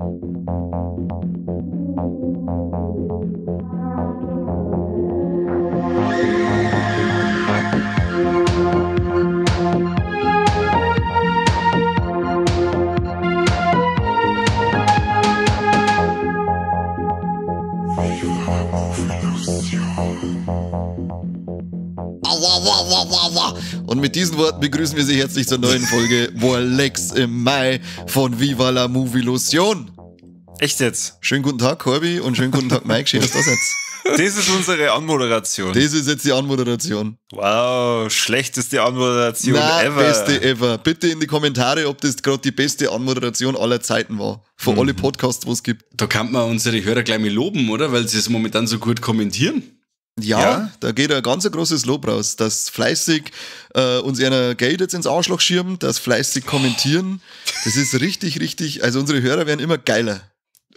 Und mit diesen Worten begrüßen wir Sie herzlich zur neuen Folge Warlex im Mai von Viva la Movilusion. Echt jetzt? Schönen guten Tag, Corby, und schönen guten Tag, Mike. Schön, dass du da seid. Das ist unsere Anmoderation. Das ist jetzt die Anmoderation. Wow, schlechteste Anmoderation Na, ever. Beste ever. Bitte in die Kommentare, ob das gerade die beste Anmoderation aller Zeiten war. Von alle Podcasts, wo es gibt. Da kann man unsere Hörer gleich mal loben, oder? Weil sie es momentan so gut kommentieren. Ja, Ja. da geht ein ganz großes Lob raus, dass fleißig uns einer Geld jetzt ins Arschloch schirmen, dass fleißig kommentieren. Das ist richtig, richtig, also unsere Hörer werden immer geiler.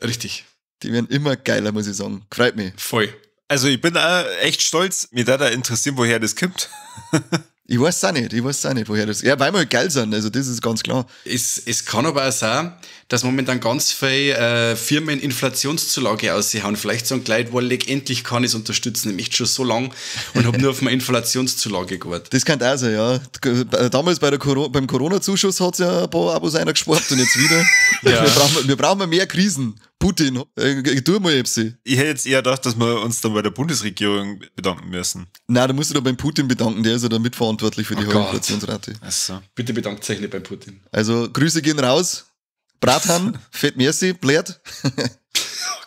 Richtig. Die werden immer geiler, muss ich sagen. Freut mich. Voll. Also ich bin auch echt stolz. Mir da interessieren, woher das kommt. Ich weiß auch nicht, woher das. Ja, weil wir halt geil sind, also das ist ganz klar. Es kann aber auch sein, dass momentan ganz viele Firmen Inflationszulage aushauen. Vielleicht sagen gleich, weil ich endlich kann ich es unterstützen. Ich möchte schon so lang und habe nur auf meine Inflationszulage gewartet. Das kann auch sein, ja. Damals bei der beim Corona-Zuschuss hat es ja ein paar Abos einer gespart und jetzt wieder. Ja. Wir brauchen mehr Krisen. Putin, tu mal etwas. Ich hätte jetzt eher gedacht, dass wir uns dann bei der Bundesregierung bedanken müssen. Nein, da musst du doch beim Putin bedanken, der ist ja da mitverantwortlich für die Oh hohe Gott. Inflationsrate. Ach so. Bitte bedankt euch nicht beim Putin. Also Grüße gehen raus. Bratan, fett merci, blärt. Oh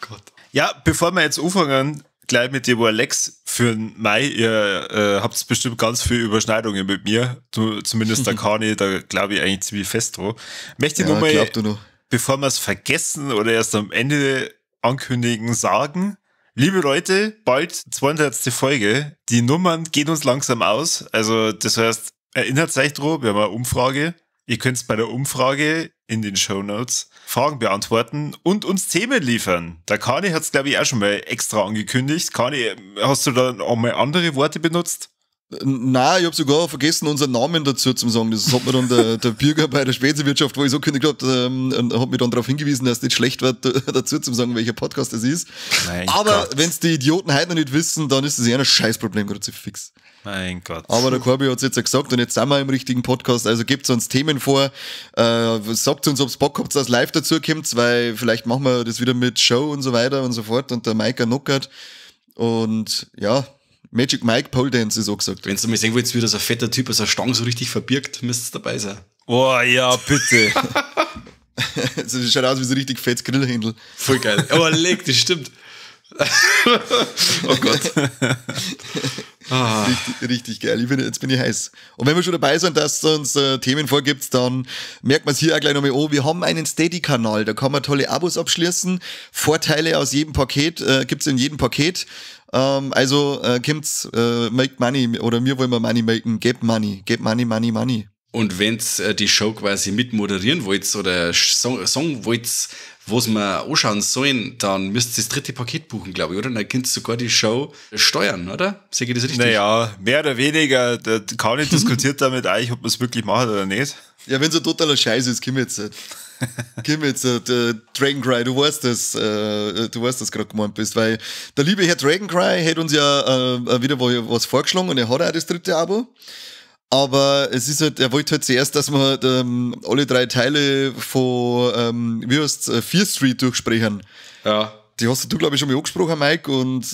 Gott. Ja, bevor wir jetzt anfangen, gleich mit dem Alex für den Mai, ihr habt bestimmt ganz viele Überschneidungen mit mir. Du, zumindest der Kani, da glaube ich eigentlich ziemlich fest dran. Möchte ich Ja, nur mal, glaub du noch. bevor wir es vergessen oder erst am Ende ankündigen, sagen, liebe Leute, bald 200. Folge. Die Nummern gehen uns langsam aus. Also das heißt, erinnert euch dran, wir haben eine Umfrage. Ihr könnt bei der Umfrage in den Shownotes Fragen beantworten und uns Themen liefern. Der Kani hat es, glaube ich, auch schon mal extra angekündigt. Kani, hast du da auch mal andere Worte benutzt? Nein, ich hab sogar vergessen, unseren Namen dazu zu sagen. Das hat mir dann der Bürger bei der Speziewirtschaft, wo ich so gekündigt hab, und hat mich dann darauf hingewiesen, dass es nicht schlecht wird, dazu zu sagen, welcher Podcast das ist. Mein Aber Gott. wenn's die Idioten heute noch nicht wissen, dann ist das eh ein Scheißproblem, gerade so fix. Mein Gott. Aber der Corby hat's jetzt ja gesagt und jetzt sind wir im richtigen Podcast, also gebt uns Themen vor, sagt uns, ob's Bock habt, dass live dazu kommt, weil vielleicht machen wir das wieder mit Show und so weiter und so fort und der Mike knockert und ja, Magic Mike Pole Dance ist auch gesagt. Wenn du mal sehen wollt, wie das ein fetter Typ aus der Stange so richtig verbirgt, müsst ihr dabei sein. Oh ja, bitte. Das schaut aus wie so ein richtig fettes Grillhändel. Voll geil. Aber leck, das stimmt. Oh Gott. Richtig, richtig geil. Jetzt bin ich heiß. Und wenn wir schon dabei sind, dass du uns Themen vorgibt, dann merkt man es hier auch gleich nochmal an. Wir haben einen Steady-Kanal, da kann man tolle Abos abschließen. Vorteile aus jedem Paket gibt's in jedem Paket. Also kommt's, make money oder mir wollen wir money maken. Get money, get money, money, money. Und wenn's die Show quasi mitmoderieren wollt oder Song wollt, was wir anschauen sollen, dann müsst ihr das dritte Paket buchen, glaube ich, oder? Dann könnt ihr sogar die Show steuern, oder? Sehe ich das richtig? Naja, mehr oder weniger. Der Kani diskutiert damit eigentlich, ob man es wirklich macht oder nicht. Ja, wenn so totaler Scheiß ist, komm jetzt. Komm jetzt, Dragon Cry, du weißt das, gerade gemeint bist, weil der liebe Herr Dragon Cry hat uns ja wieder was vorgeschlagen und er hat auch das dritte Abo. Aber es ist halt, er wollte halt zuerst, dass wir alle drei Teile von, wie heißt's, Fear Street durchsprechen. Ja. Die hast du, glaube ich, schon mal angesprochen, Mike, und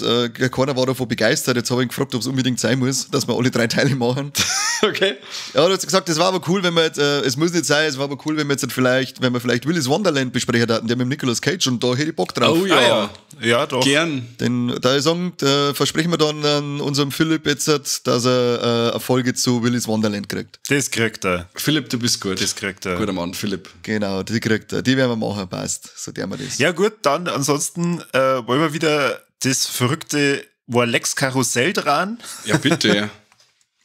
keiner war davon begeistert. Jetzt habe ich ihn gefragt, ob es unbedingt sein muss, dass wir alle drei Teile machen. Okay. Ja, du hast gesagt, das war aber cool, wenn wir jetzt, es muss nicht sein, es war aber cool, wenn wir jetzt vielleicht, wenn wir vielleicht Willy's Wonderland besprechen hatten, der mit dem Nicolas Cage, und da hätte ich Bock drauf. Oh ja. Ah, ja. Ja, doch. Gern. Denn da ich sagen, da versprechen wir dann an unserem Philipp jetzt, dass er eine Folge zu Willy's Wonderland kriegt. Das kriegt er. Philipp, du bist gut. Das kriegt er. Guter Mann, Philipp. Genau, die kriegt er. Die werden wir machen, passt. So der wir das. Ja gut, dann ansonsten wollen wir wieder das verrückte Warlex-Karussell dran. Ja, bitte.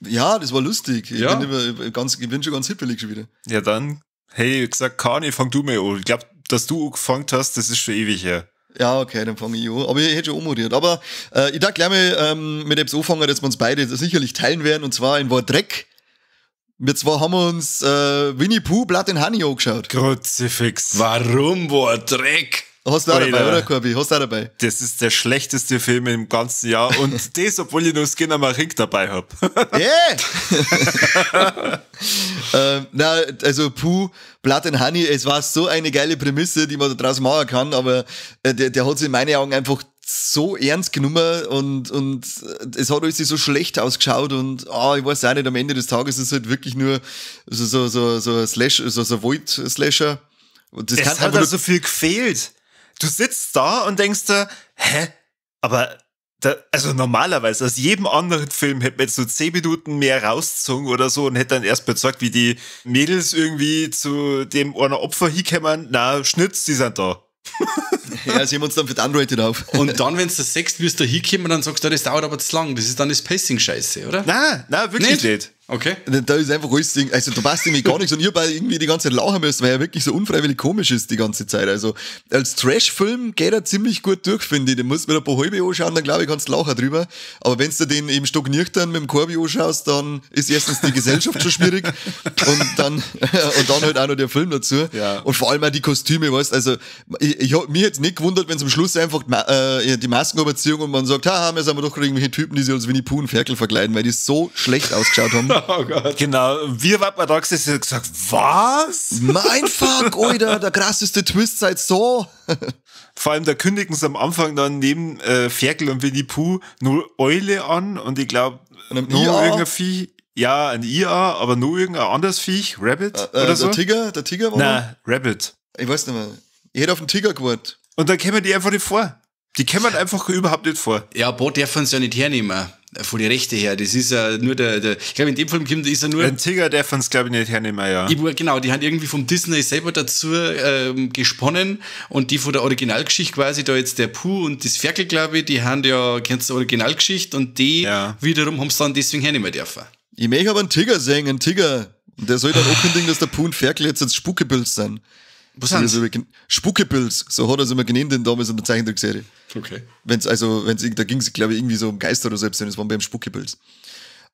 Ja, das war lustig. Ich Ja. bin schon ganz hippelig schon wieder. Ja, dann, hey, ich gesagt, Kani, fang du mal an. Ich glaube, dass du angefangen hast, das ist schon ewig her. Ja, okay, dann fange ich an. Aber ich hätte schon ummoderiert. Aber ich darf gleich mal mit etwas anfangen, dass wir uns beide sicherlich teilen werden, und zwar in War Dreck. Wir zwei haben uns Winnie Pooh, Blood and Honey angeschaut. Kruzifix. Warum, boah, Dreck? Hast du auch dabei, oder, Corby? Hast du auch dabei? Das ist der schlechteste Film im ganzen Jahr und das, obwohl ich noch Skinamarink dabei hab. Yeah! Na, also Pooh, Blood and Honey, es war so eine geile Prämisse, die man da draus machen kann, aber der hat sich in meinen Augen einfach so ernst genommen und es hat alles so schlecht ausgeschaut und ich weiß auch nicht, am Ende des Tages ist es halt wirklich nur so ein Slash, so ein Void-Slasher. Und das es hat da so viel gefehlt. Du sitzt da und denkst dir, hä? Aber da, also normalerweise, aus jedem anderen Film hätte man jetzt so 10 Minuten mehr rausgezogen oder so und hätte dann erst bezeigt, wie die Mädels irgendwie zu dem einer Opfer hinkommen. Na, Schnitz, die sind da. Ja, sie haben uns dann für die Unrated auf. Und dann, wenn du das sechst, wirst du da hinkommen, dann sagst du, das dauert aber zu lang. Das ist dann das Pacing-Scheiße, oder? Nein, wirklich nicht. Okay. Da ist einfach alles, also da passt irgendwie gar nichts und ich hab irgendwie die ganze Zeit lachen müssen, weil er wirklich so unfreiwillig komisch ist die ganze Zeit. Also als Trash-Film geht er ziemlich gut durch, finde ich. Den musst du mit ein paar halbe anschauen, dann glaube ich, kannst du lachen drüber. Aber wenn du den eben stocknüchtern mit dem Corby anschaust, dann ist erstens die Gesellschaft schon schwierig und dann halt auch noch der Film dazu. Ja. Und vor allem auch die Kostüme, weißt du, also ich hab mich jetzt nicht gewundert, wenn es am Schluss einfach die Masken überziehen und man sagt, haha, wir sind aber doch irgendwelche Typen, die sich als Winnie Pooh und Ferkel verkleiden, weil die so schlecht ausgeschaut haben. Oh Gott. Genau, wir waren da gesessen und gesagt, was? Mein Fuck, Alter, der krasseste Twist seit so. Vor allem, da kündigen sie am Anfang dann neben Ferkel und Winnie Pooh nur Eule an und ich glaube, nur irgendein Vieh. Ja, ein IA, aber nur irgendein anderes Viech, Rabbit oder so. Der Tiger war? Nein, Rabbit. Ich weiß nicht mehr. Ich hätte auf den Tiger gewartet. Und dann kämen die einfach nicht vor. Die kämen einfach überhaupt nicht vor. Ja, Bo dürfen sie ja nicht hernehmen. Von den Rechten her, das ist ja nur der ich glaube, in dem Film kommt, ist ja nur. Ein Tiger darf uns, glaube ich, nicht hernehmen, ja. Genau, die haben irgendwie vom Disney selber dazu gesponnen und die von der Originalgeschichte quasi, da jetzt der Pooh und das Ferkel, glaube ich, die haben ja, kennst du die Originalgeschichte und die wiederum haben es dann deswegen hernehmen dürfen. Ich möchte aber einen Tiger sehen, einen Tiger. Und der soll dann auch kündigen, dass der Pooh und Ferkel jetzt als Spukepilz sind. Was sind das? Spukepilz, so hat er es immer genannt damals in der Zeichentrickserie. Okay. Da ging es, glaube ich, irgendwie so um Geister oder so, das waren beim Spukepilz.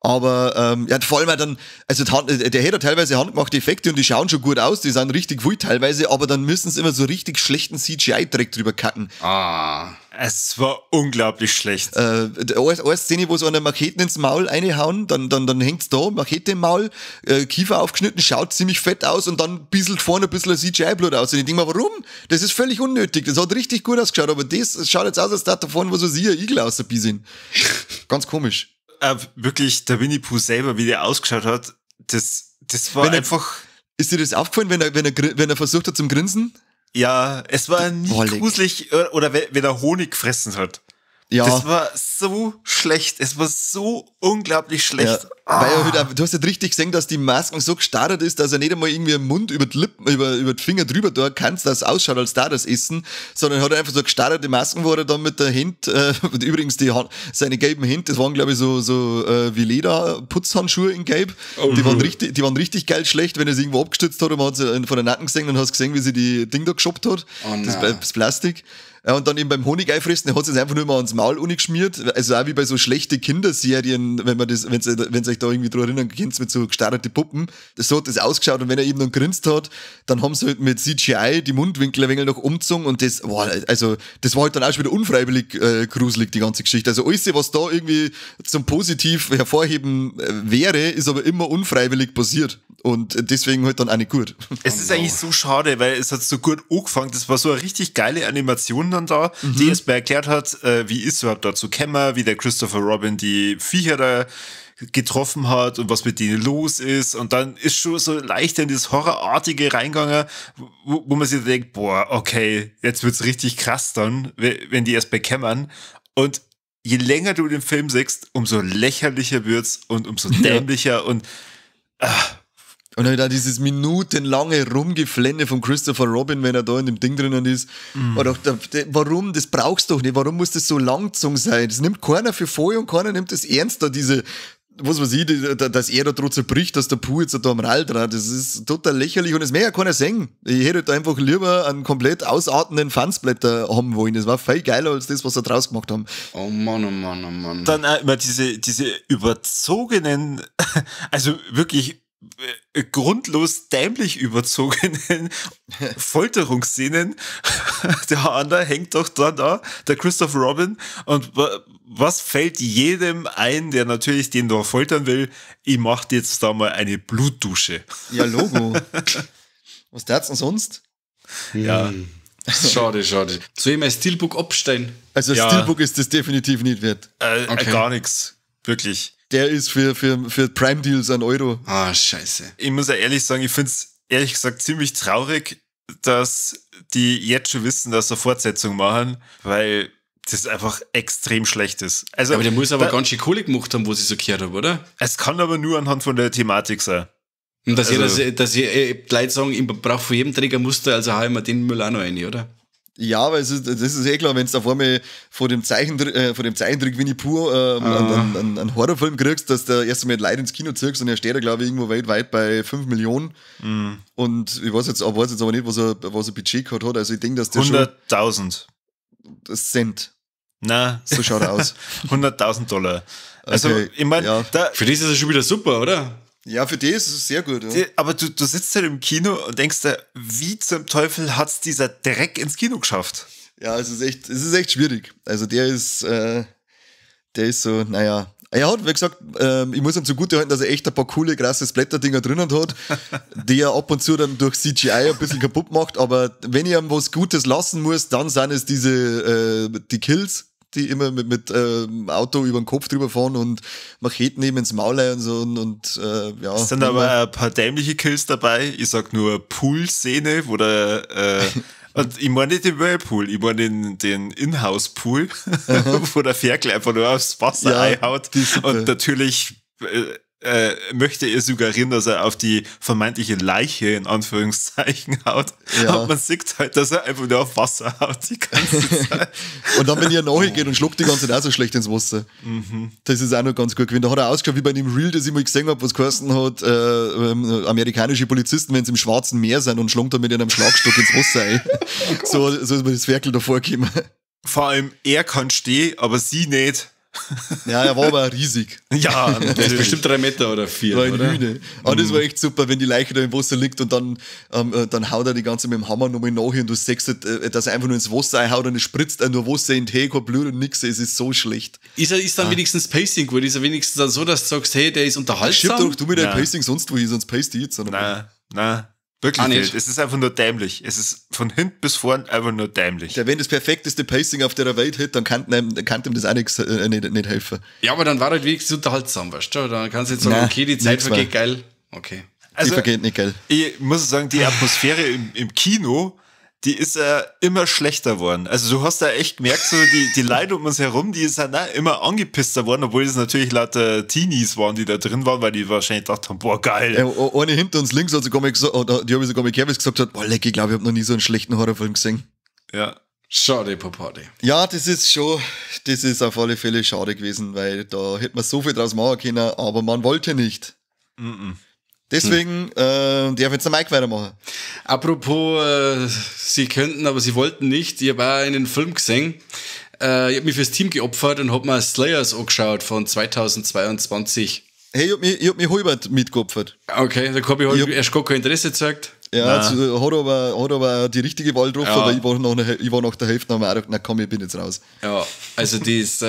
Aber ja, vor allem auch dann, also der hat ja teilweise handgemachte Effekte und die schauen schon gut aus, die sind richtig wild teilweise, aber dann müssen sie immer so richtig schlechten CGI-Dreck drüber kacken. Ah. Es war unglaublich schlecht. Eine Szene, wo sie eine Macheten ins Maul reinhauen, dann hängt's da, Machete im Maul, Kiefer aufgeschnitten, schaut ziemlich fett aus und dann bisselt vorne ein bisschen CGI-Blut aus. Und ich denk mir, warum? Das ist völlig unnötig. Das hat richtig gut ausgeschaut, aber das schaut jetzt aus, als da vorne, wo so sie ein Igel aus der sind. Ganz komisch. Wirklich, der Winnie Pooh selber, wie der ausgeschaut hat, das war einfach... Ist dir das aufgefallen, wenn er versucht hat zum Grinsen? Ja, es war nie gruselig, oder wenn er Honig gefressen hat. Ja. Das war so schlecht. Es war so unglaublich schlecht. Ja, weil er halt, du hast ja richtig gesehen, dass die Masken so gestarrt ist, dass er nicht einmal irgendwie im Mund über die Lippen, über die Finger drüber da kannst, dass es ausschaut, als da das Essen, sondern hat er einfach so gestarrte Masken, wo er dann mit der Hand, übrigens seine gelben Hände, das waren glaube ich so wie Lederputzhandschuhe in Gelb. Oh. Die waren richtig geil schlecht, wenn er sie irgendwo abgestützt hat und man hat sie von der Nacken gesehen und hast gesehen, wie sie die Ding da geshoppt hat. Oh, das Plastik. Ja, und dann eben beim Honig einfressen, der hat es einfach nur mal ans Maul geschmiert. Also auch wie bei so schlechten Kinderserien, wenn man das, wenn's euch da irgendwie dran erinnern könnt, mit so gestarrten Puppen. So hat das ausgeschaut und wenn er eben dann grinst hat, dann haben sie halt mit CGI die Mundwinkel ein wenig noch umgezogen und das, boah, also das war halt dann auch schon wieder unfreiwillig gruselig, die ganze Geschichte. Also alles, was da irgendwie zum Positiv hervorheben wäre, ist aber immer unfreiwillig passiert. Und deswegen halt dann auch nicht gut. Es ist eigentlich so schade, weil es hat so gut angefangen. Das war so eine richtig geile Animation dann da, die es mir erklärt hat, wie ist überhaupt dazu gekommen, wie der Christopher Robin die Viecher da getroffen hat und was mit denen los ist. Und dann ist schon so leicht in das Horrorartige reingegangen, wo man sich denkt, boah, okay, jetzt wird's richtig krass dann, wenn die erst bekämmern. Und je länger du den Film siehst, umso lächerlicher wird's und umso dämlicher und Und halt auch dieses minutenlange Rumgeflenne von Christopher Robin, wenn er da in dem Ding drinnen ist. Mhm. Oder warum? Das brauchst du doch nicht. Warum muss das so langgezogen sein? Das nimmt keiner für voll und keiner nimmt das ernst, da diese, was weiß ich, dass er da droht zerbricht, dass der Puh jetzt da am Rall dran. Das ist total lächerlich und es möchte ja keiner sehen. Ich hätte da einfach lieber einen komplett ausartenden Fansblätter haben wollen. Das war viel geiler als das, was sie draus gemacht haben. Oh Mann, oh Mann, oh Mann. Dann auch immer diese überzogenen, also wirklich grundlos dämlich überzogenen Folterungsszenen. Der andere hängt doch da, der Christopher Robin. Und was fällt jedem ein, der natürlich den da foltern will? Ich mach jetzt da mal eine Blutdusche. Ja, Logo. Was tat's denn sonst? Ja. Schade, schade. Soll ich mein Steelbook abstellen? Also ja. Steelbook ist das definitiv nicht wert. Okay. Gar nichts. Wirklich. Der ist für Prime Deals 1 Euro. Ah, scheiße. Ich muss ja ehrlich sagen, ich finde es ehrlich gesagt ziemlich traurig, dass die jetzt schon wissen, dass sie eine Fortsetzung machen, weil das einfach extrem schlecht ist. Also, aber der muss aber ganz schön Kohle gemacht haben, wo sie so gehört haben, oder? Es kann aber nur anhand von der Thematik sein. Und dass, also, dass die Leute sagen, ich brauche von jedem Träger Muster, also hau ich mir den Müll auch noch rein, oder? Ja, aber es ist, das ist eh klar, wenn du auf einmal vor dem Zeichentrick Winnie Pooh einen Horrorfilm kriegst, dass du erst einmal Leute ins Kino ziehst und er steht da, glaube ich, irgendwo weltweit bei 5 Millionen. Mm. Und ich weiß jetzt aber nicht, was er Budget gehabt hat. Also ich denke, dass der 100.000 Cent. Nein. So schaut er aus. $100.000. Also, okay, ich meine, ja. Für das ist er schon wieder super, oder? Ja, für die ist es sehr gut. Ja. Aber du sitzt halt im Kino und denkst dir, wie zum Teufel hat's dieser Dreck ins Kino geschafft? Ja, es ist echt schwierig. Also der ist so, naja. Er hat, wie gesagt, ich muss ihm zugutehalten, dass er echt ein paar coole, krasse Splatter-Dinger drinnen hat, die er ab und zu dann durch CGI ein bisschen kaputt macht. Aber wenn ich ihm was Gutes lassen muss, dann sind es diese, die Kills, die immer mit Auto über den Kopf drüber fahren und Macheten eben ins Maul und so und ja. Es sind aber ein paar dämliche Kills dabei. Ich sag nur Pool-Szene, wo der und ich meine nicht den Whirlpool, ich meine den Inhouse-Pool, wo der Ferkel einfach nur aufs Wasser einhaut. Und natürlich möchte er suggerieren, dass er auf die vermeintliche Leiche in Anführungszeichen haut. Ja. Und man sieht halt, dass er einfach nur auf Wasser haut die ganze Zeit. Und dann, wenn ihr nachgeht und schluckt die ganze Zeit auch so schlecht ins Wasser. Mhm. Das ist auch noch ganz gut gewesen. Da hat er ausgeschaut wie bei dem Reel, das ich mal gesehen habe, was geheißen hat, amerikanische Polizisten, wenn sie im Schwarzen Meer sind und schluckt dann mit einem Schlagstock ins Wasser ein. Oh, so ist mir das Ferkel davor gekommen. Vor allem, er kann stehen, aber sie nicht. Ja, er war aber riesig. Ja, der ist bestimmt 3 Meter oder 4, war ein oder? Hühne. Aber das war echt super, wenn die Leiche da im Wasser liegt und dann haut er die ganze mit dem Hammer nochmal nach und du siehst, dass er einfach nur ins Wasser einhaut und es spritzt auch nur Wasser in den Tee, kein Blut und nix. Es ist so schlecht. Ist dann wenigstens Pacing gut? Ist er wenigstens dann so, dass du sagst, hey, der ist unterhaltsam? Schieb doch du mit deinem Pacing sonst wo hin, sonst paste ich jetzt. Nein, nein. Wirklich nicht. Es ist einfach nur dämlich. Es ist von hinten bis vorn einfach nur dämlich. Ja, wenn das perfekteste Pacing auf der Welt hätte, dann kann ihm das auch nicht helfen. Ja, aber dann war halt wenigstens unterhaltsam, weißt du? Dann kannst du jetzt sagen, nein, okay, die Zeit vergeht geil. Okay. Also, die vergeht nicht geil. Ich muss sagen, die Atmosphäre im Kino, die ist ja immer schlechter geworden. Also du hast da echt gemerkt, so die Leute um uns herum, die ist halt auch immer angepisster worden, obwohl es natürlich lauter Teenies waren, die da drin waren, weil die wahrscheinlich gedacht haben, boah, geil. Ja, eine hinter uns links hat sogar mal gesagt, die habe ich sogar mal gehört, gesagt hat, boah, leck, ich glaube, ich habe noch nie so einen schlechten Horrorfilm gesehen. Ja. Schade, Popade. Ja, das ist auf alle Fälle schade gewesen, weil da hätte man so viel draus machen können, aber man wollte nicht. Mm-mm. Deswegen darf jetzt der Mike weitermachen. Apropos, sie könnten, aber sie wollten nicht. Ich habe auch einen Film gesehen. Ich habe mich fürs Team geopfert und habe mir Slayers angeschaut von 2022. Hey, ich hab mich halbert mitgeopfert. Okay, da habe ich erst gar kein Interesse gezeigt. Ja, hat aber die richtige Wahl getroffen, ja. Aber ich war nach der Hälfte und habe mir auch gedacht, na komm, ich bin jetzt raus. Ja, also das...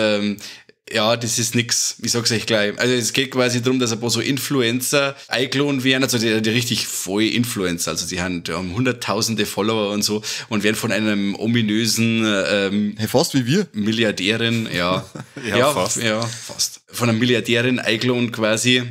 ja, das ist nix. Ich sag's euch gleich. Also es geht quasi darum, dass ein paar so Influencer eingeladen werden, also die richtig voll Influencer, also die haben hunderttausende Follower und so und werden von einem ominösen hey, fast wie wir. Milliardärin, ja. ja, fast. Ja, fast. Von einer Milliardärin eingeladen quasi,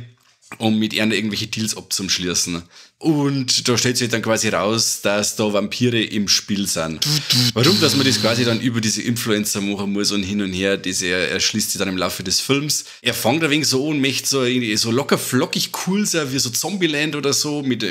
um mit ihr irgendwelche Deals abzuschließen. Und da stellt sich dann quasi raus, dass da Vampire im Spiel sind. Warum, dass man das quasi dann über diese Influencer machen muss und hin und her, das er schließt sich dann im Laufe des Films. Er fängt ein wenig so an und möchte so, so locker flockig cool sein, wie so Zombieland oder so, mit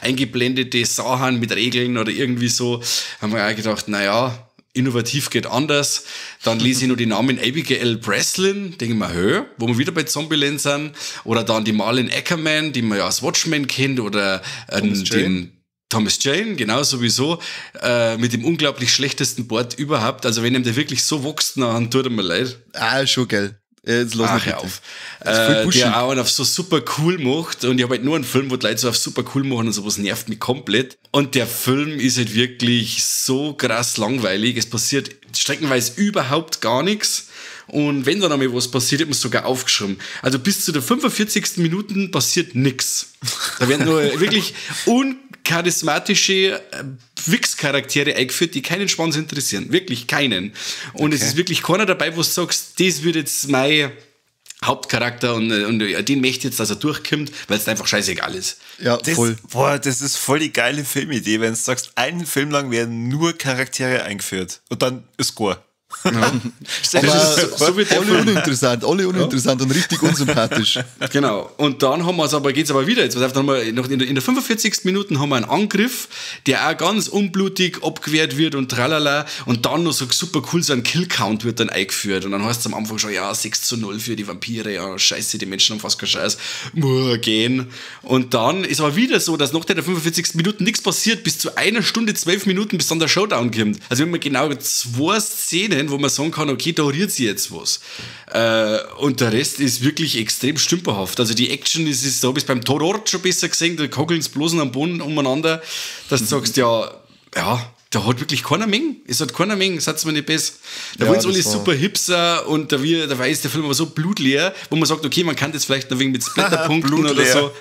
eingeblendete Sachen, mit Regeln oder irgendwie so. Haben wir auch gedacht, naja, innovativ geht anders. Dann lese ich noch die Namen Abigail Breslin, denke ich mir, hö, wo wir wieder bei Zombieland sind. Oder dann die Marlene Ackerman, die man ja aus Watchmen kennt, oder den Thomas Jane, genau, sowieso, mit dem unglaublich schlechtesten Bart überhaupt. Also wenn ihm der wirklich so wächst, dann tut er mir leid. Ah, schon geil. Jetzt lass Ach, mich hör auf. Das ist voll buschig. Der auch einen auf so super cool macht. Und ich habe halt nur einen Film, wo die Leute so auf super cool machen und sowas nervt mich komplett. Und der Film ist halt wirklich so krass langweilig. Es passiert streckenweise überhaupt gar nichts. Und wenn dann einmal was passiert, hat man es sogar aufgeschrieben. Also bis zu der 45. Minute passiert nix. Da werden nur wirklich uncharismatische Wichscharaktere eingeführt, die keinen Schwanz interessieren. Wirklich keinen. Und es ist wirklich keiner dabei, wo du sagst, das wird jetzt mein Hauptcharakter und den möchte ich jetzt, dass er durchkommt, weil es einfach scheißegal ist. Ja, Das, voll. Boah, das ist voll die geile Filmidee, wenn du sagst, einen Film lang werden nur Charaktere eingeführt und dann ist Gore. Ja. Aber so wird der alle Film. uninteressant, alle uninteressant und richtig unsympathisch. Genau. Und dann haben wir's aber, geht's aber wieder. Jetzt, pass auf, dann haben wir noch in der 45. Minute haben wir einen Angriff, der auch ganz unblutig abgewehrt wird und tralala. Und dann noch so super cool, so ein Kill-Count wird dann eingeführt. Und dann heißt es am Anfang schon, ja, 6-0 für die Vampire, ja, scheiße, die Menschen haben fast keinen Scheiß. Gehen. Und dann ist aber wieder so, dass nach der 45. Minute nichts passiert, bis zu 1 Stunde, 12 Minuten, bis dann der Showdown kommt. Also wir haben genau 2 Szenen, wo man sagen kann, okay, da rührt sich jetzt was. Und der Rest ist wirklich extrem stümperhaft. Also die Action ist da habe ich es beim Tatort schon besser gesehen, da kockeln sie bloß am Boden umeinander, dass du sagst, ja, da hat wirklich keiner Menge. Es hat keiner Menge, sagt's mir nicht besser. Da Ja, wollen sie alle das war super hipster und da ist der Film aber so blutleer, wo man sagt, okay, man kann das vielleicht noch wegen mit Splatterpunkten oder so.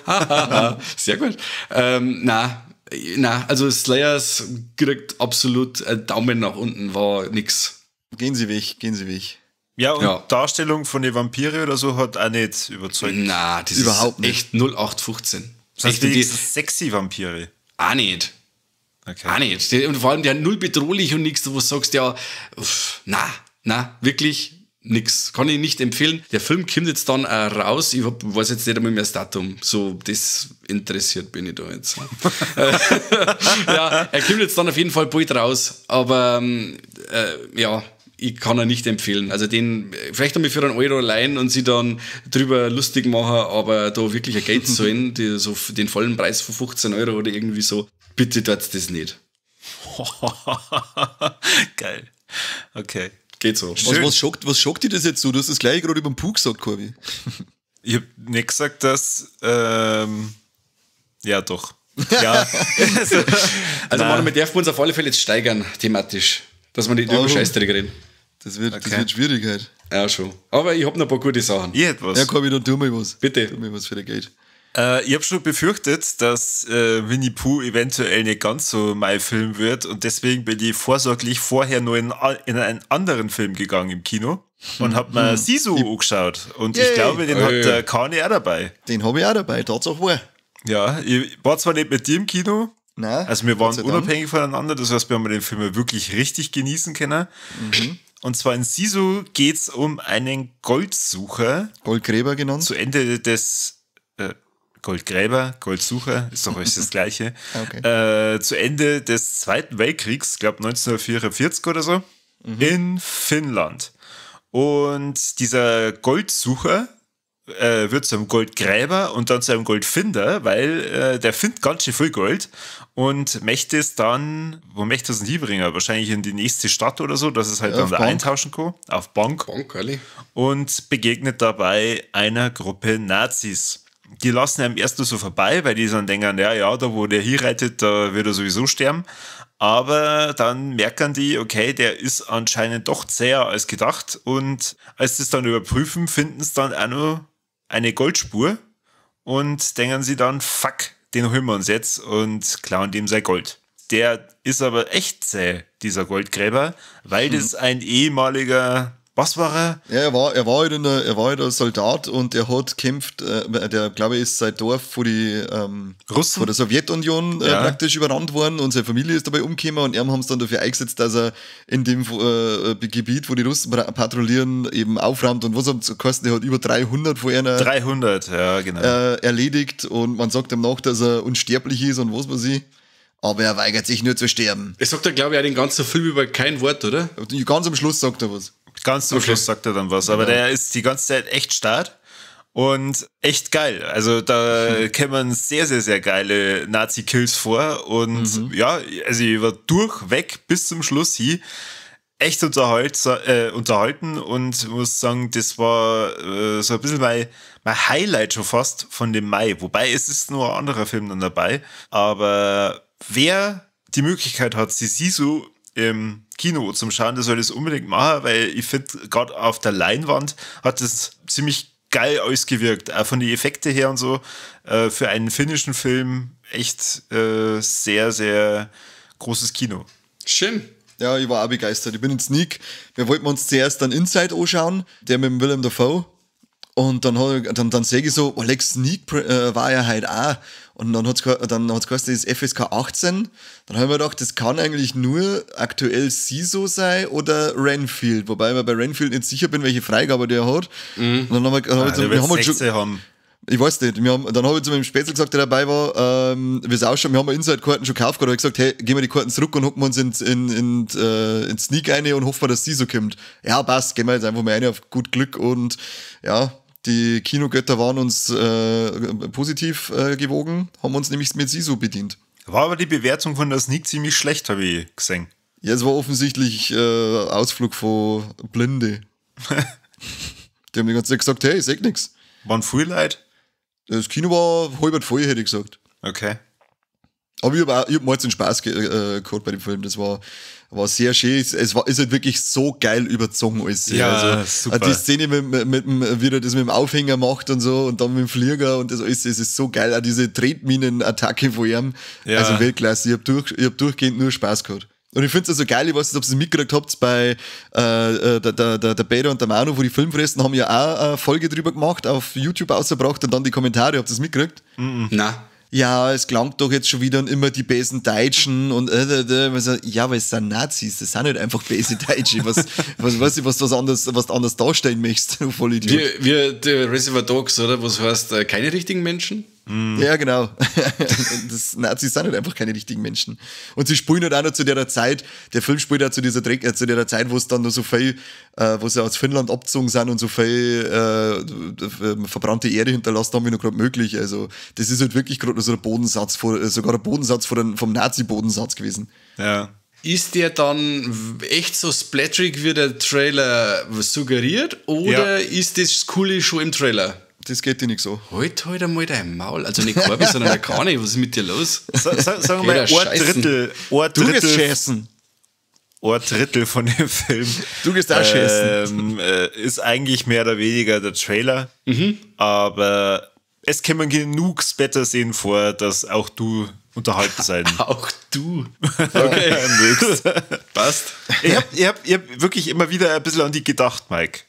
Sehr gut. Na, also Slayers kriegt absolut Daumen nach unten, war nix. Gehen Sie weg, gehen Sie weg. Ja, und Ja. Darstellung von den Vampire oder so hat auch nicht überzeugt. Na, das Überhaupt ist echt 0815. Das heißt, Echt, und die, wenigstens sexy Vampire. auch nicht. Okay. Auch nicht. Und vor allem, der null bedrohlich und nichts, wo du sagst, ja, uff, na, wirklich nix. Kann ich nicht empfehlen. Der Film kommt jetzt dann auch raus. Ich weiß jetzt nicht einmal mehr das Datum. So, das interessiert bin ich da jetzt. Ja, er kommt jetzt dann auf jeden Fall bald raus. Aber ja, ich kann ihn nicht empfehlen. Also den, vielleicht einmal für einen Euro leihen und sie dann drüber lustig machen, aber da wirklich ein Geld zahlen, die, so den vollen Preis von 15 Euro oder irgendwie so, bitte tut's das nicht. Geil. Okay. Geht so. Was schockt dich das jetzt so? Du hast das gleiche gerade über den Puh gesagt, Corby. Ich hab nicht gesagt, dass ja, doch. Ja. Also man darf uns auf alle Fälle jetzt steigern, thematisch. Dass wir nicht über Scheißdreck reden. Das wird schwierig halt. Ja, schon. Aber ich hab noch ein paar gute Sachen. Ich hätte was. Ja, Corby, dann tu mal was. Bitte. Tu mir was für dein Geld. Ich hab schon befürchtet, dass Winnie Pooh eventuell nicht ganz so mein Film wird und deswegen bin ich vorsorglich vorher nur in einen anderen Film gegangen im Kino und hab mir Sisu angeschaut. Und ich glaube, den hat der Kani auch dabei. Den hab ich auch dabei, Tatsache war. Ja, ich war zwar nicht mit dir im Kino, Nein, also wir waren unabhängig voneinander, das heißt, wir haben den Film wirklich richtig genießen können. Mhm. Und zwar in Sisu geht's um einen Goldsucher. Goldgräber genannt. Zu Ende des Goldgräber, Goldsucher, ist doch alles das Gleiche. Okay. Zu Ende des Zweiten Weltkriegs, glaube 1944 oder so, in Finnland. Und dieser Goldsucher wird zu einem Goldgräber und dann zu einem Goldfinder, weil der findet ganz schön viel Gold und möchte es dann, wo möchte es denn hinbringen? Wahrscheinlich in die nächste Stadt oder so, dass es halt dann da eintauschen kann. Auf Bank. Bank, ehrlich. Und begegnet dabei einer Gruppe Nazis. Die lassen ihm erst nur so vorbei, weil die dann denken, ja, da wo der hinreitet, da wird er sowieso sterben. Aber dann merken die, okay, der ist anscheinend doch zäher als gedacht. Und als sie es dann überprüfen, finden sie dann auch noch eine Goldspur und denken sie dann, fuck, den holen wir uns jetzt und klauen dem sein Gold. Der ist aber echt zäh, dieser Goldgräber, weil das ein ehemaliger, was war er? Ja, er war halt ein Soldat und er hat gekämpft, der, glaube ich, ist sein Dorf vor die Russen? Vor der Sowjetunion praktisch überrannt worden und seine Familie ist dabei umgekommen und ihm haben sie dann dafür eingesetzt, dass er in dem Gebiet, wo die Russen patrouillieren, eben aufräumt und was hat es gekostet? Er hat über 300 von einer 300, ja, genau. Erledigt und man sagt ihm nach, dass er unsterblich ist und was weiß ich. Aber er weigert sich nur zu sterben. Es sagt er, glaube ich, auch den ganzen Film über kein Wort, oder? Ganz am Schluss sagt er was. Ganz zum Schluss sagt er dann was, aber der ist die ganze Zeit echt stark und echt geil. Also da kämen sehr, sehr, sehr geile Nazi-Kills vor und ja, also ich war durchweg bis zum Schluss hin echt unterhalten und muss sagen, das war so ein bisschen mein Highlight schon fast von dem Mai. Wobei es ist nur ein anderer Film dann dabei. Aber wer die Möglichkeit hat, die Sisu im Kino zum Schauen, der soll das unbedingt machen, weil ich finde, gerade auf der Leinwand hat das ziemlich geil ausgewirkt, auch von den Effekten her und so. Für einen finnischen Film echt sehr, sehr großes Kino. Schön. Ja, ich war auch begeistert. Ich bin in Sneak. Wir wollten uns zuerst dann Inside anschauen, der mit dem Willem Dafoe. Und dann sehe ich so, Alex Sneak war ja halt auch. Und dann hat's geheißen, das ist FSK 18. Dann habe ich mir gedacht, das kann eigentlich nur aktuell Sisu sein oder Renfield. Wobei ich mir bei Renfield nicht sicher bin, welche Freigabe der hat. Mhm. Und dann haben wir, wir haben ich weiß nicht, dann habe ich zu meinem Spätzl gesagt, der dabei war, wie es ausschaut, wir haben Inside-Karten schon gekauft, da habe ich gesagt, hey, gehen wir die Karten zurück und hocken wir uns in Sneak rein und hoffen wir, dass sie so kommt. Ja, passt, gehen wir jetzt einfach mal rein auf gut Glück und ja, die Kinogötter waren uns positiv gewogen, haben uns nämlich mit Sisu bedient. War aber die Bewertung von der Sneak ziemlich schlecht, habe ich gesehen. Ja, es war offensichtlich Ausflug von Blinde. Die haben die ganze Zeit gesagt, hey, ich seh nix. Waren viel Leute? Das Kino war halb voll, hätte ich gesagt. Okay. Aber ich hab mal den Spaß gehabt bei dem Film. Das war sehr schön. Es ist halt wirklich so geil überzogen alles. Ja, also, super. Die Szene, wie er das mit dem Aufhänger macht und so und dann mit dem Flieger und das alles, es ist so geil. Auch diese Tretminen-Attacke von ihm. Ja. Also Weltklasse. Ich hab durchgehend nur Spaß gehabt. Und ich finde es also geil, ich weiß nicht, ob ihr es mitgekriegt habt, bei der Peter und der Manu, wo die Filmfressen, haben ja auch eine Folge drüber gemacht, auf YouTube rausgebracht und dann die Kommentare, habt ihr das mitgekriegt? Mhm. Nein. Ja, es klangt doch jetzt schon wieder und immer die bösen Deutschen und ja, aber es sind Nazis, das sind nicht einfach böse Deutsche. Was weiß ich, was du anders darstellen möchtest, du Vollidiot. Wir die Reservoir Dogs, oder? Was heißt, keine richtigen Menschen? Mhm. Ja, genau. Das, Nazis sind halt einfach keine richtigen Menschen. Und sie spielen halt auch noch zu der Zeit, der Film spielt auch zu dieser zu der Zeit, wo es dann noch so viel, wo sie aus Finnland abgezogen sind und so viel verbrannte Erde hinterlassen haben, wie noch gerade möglich. Also das ist halt wirklich gerade so der Bodensatz, sogar der Bodensatz vom Nazi-Bodensatz gewesen. Ja. Ist der dann echt so splatterig, wie der Trailer suggeriert, oder ja, ist das Coole schon im Trailer? Das geht dir nicht so. Halt einmal dein Maul. Also nicht Corby, sondern der Kani. Was ist mit dir los? Sagen wir mal, Du gehst scheißen. Ein Drittel von dem Film. Du gehst auch scheißen. Ist eigentlich mehr oder weniger der Trailer. Mhm. Aber es kämen genug Splatter-Szenen vor, dass auch du unterhalten sein. Auch du. Okay. Mögst. Passt. Ich hab wirklich immer wieder ein bisschen an die gedacht, Mike.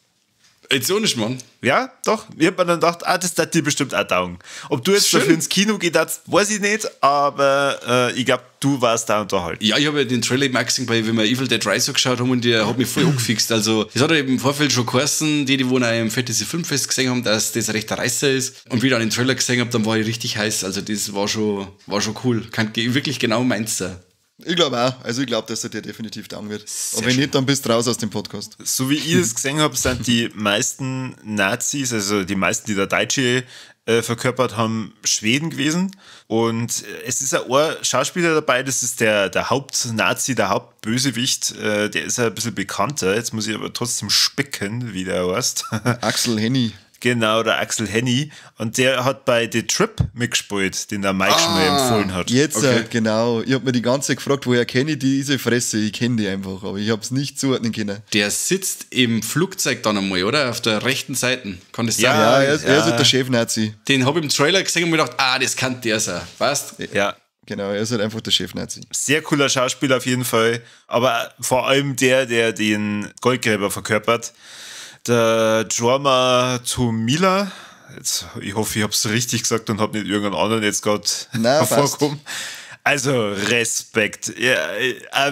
Jetzt auch nicht, Mann. Ja, doch. Ich hab mir dann gedacht, das darf dir bestimmt auch taugen. Ob du jetzt dafür ins Kino geht, weiß ich nicht, aber ich glaube, du warst da unterhalten. Ja, ich habe ja den Trailer im gesehen, weil wir Evil Dead Rise so geschaut haben und der hat mich voll angefixt. Also, das hat ja im Vorfeld schon geheißen, die wo noch im Fantasy Filmfest gesehen haben, dass das recht der Reißer ist. Und wie ich dann den Trailer gesehen habe, dann war ich richtig heiß. Also, das war schon cool. Kann wirklich genau meins sein. Ich glaube auch. Also ich glaube, dass er dir definitiv taugen wird. Sehr Und wenn schön. nicht, dann bist du raus aus dem Podcast. So wie ich es gesehen habe, sind die meisten Nazis, also die meisten, die der Deutsche verkörpert haben, Schweden gewesen. Und es ist ein Schauspieler dabei, das ist der Haupt-Nazi, der Hauptbösewicht, der ist ja ein bisschen bekannter. Jetzt muss ich aber trotzdem spicken, wie der heißt. Axel Hennie. Genau, der Axel Hennie. Und der hat bei The Trip mitgespielt, den der Mike schon mal empfohlen hat. Jetzt, okay. Genau. Ich habe mir die ganze Zeit gefragt, woher kenne ich diese Fresse? Ich kenne die einfach, aber ich habe es nicht zuordnen können. Der sitzt im Flugzeug dann einmal, oder? Auf der rechten Seite. Kann das sein? Ja, er ist halt der Chef-Nazi. Den habe ich im Trailer gesehen und mir gedacht, das kann der sein. Weißt? Ja. Genau, er ist halt einfach der Chef-Nazi. Sehr cooler Schauspieler auf jeden Fall. Aber vor allem der den Goldgräber verkörpert. Der Jorma Tommila, jetzt, ich hoffe, ich habe es richtig gesagt und habe nicht irgendeinen anderen jetzt gerade hervorgehoben. Also Respekt. Ja,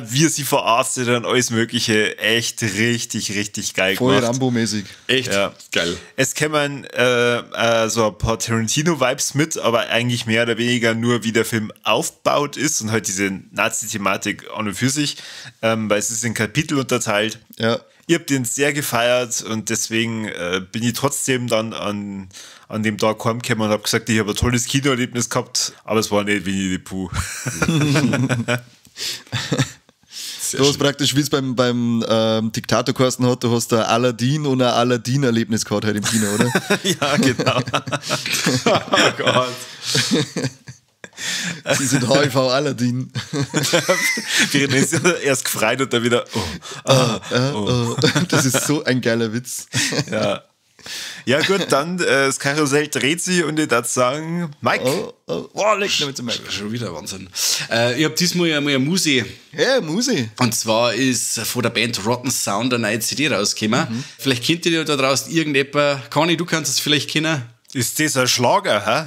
wie sie verarztet und alles Mögliche, echt richtig, richtig geil voll gemacht. Voll Rambo-mäßig. Echt ja. Geil. Es kämen so ein paar Tarantino-Vibes mit, aber eigentlich mehr oder weniger nur, wie der Film aufgebaut ist und halt diese Nazi-Thematik an und für sich, weil es ist in Kapitel unterteilt. Ja. Ihr habt den sehr gefeiert und deswegen bin ich trotzdem dann an dem Tag heimgekommen und habe gesagt, ich habe ein tolles Kinoerlebnis gehabt, aber es war nicht Winnie the Pooh. Sehr du hast praktisch, wie es beim Diktator geheißen hat, du hast da Aladdin und ein Aladdin-Erlebnis gehabt halt im Kino, oder? Ja, genau. Oh Gott. Sie sind HIV Aladdin. Während ist erst gefreut und dann wieder. Oh, oh. Das ist so ein geiler Witz. Ja. Ja, gut, dann das Karussell dreht sich und ich darf sagen, Mike. Oh, leck noch mit Mike. Schon wieder Wahnsinn. Ich habe diesmal einmal eine Musi. Ja, Musi. Und zwar ist von der Band Rotten Sound eine neue CD rausgekommen. Mhm. Vielleicht kennt ihr da draußen irgendjemand. Conny, du kannst es vielleicht kennen. Ist das ein Schlager, hä?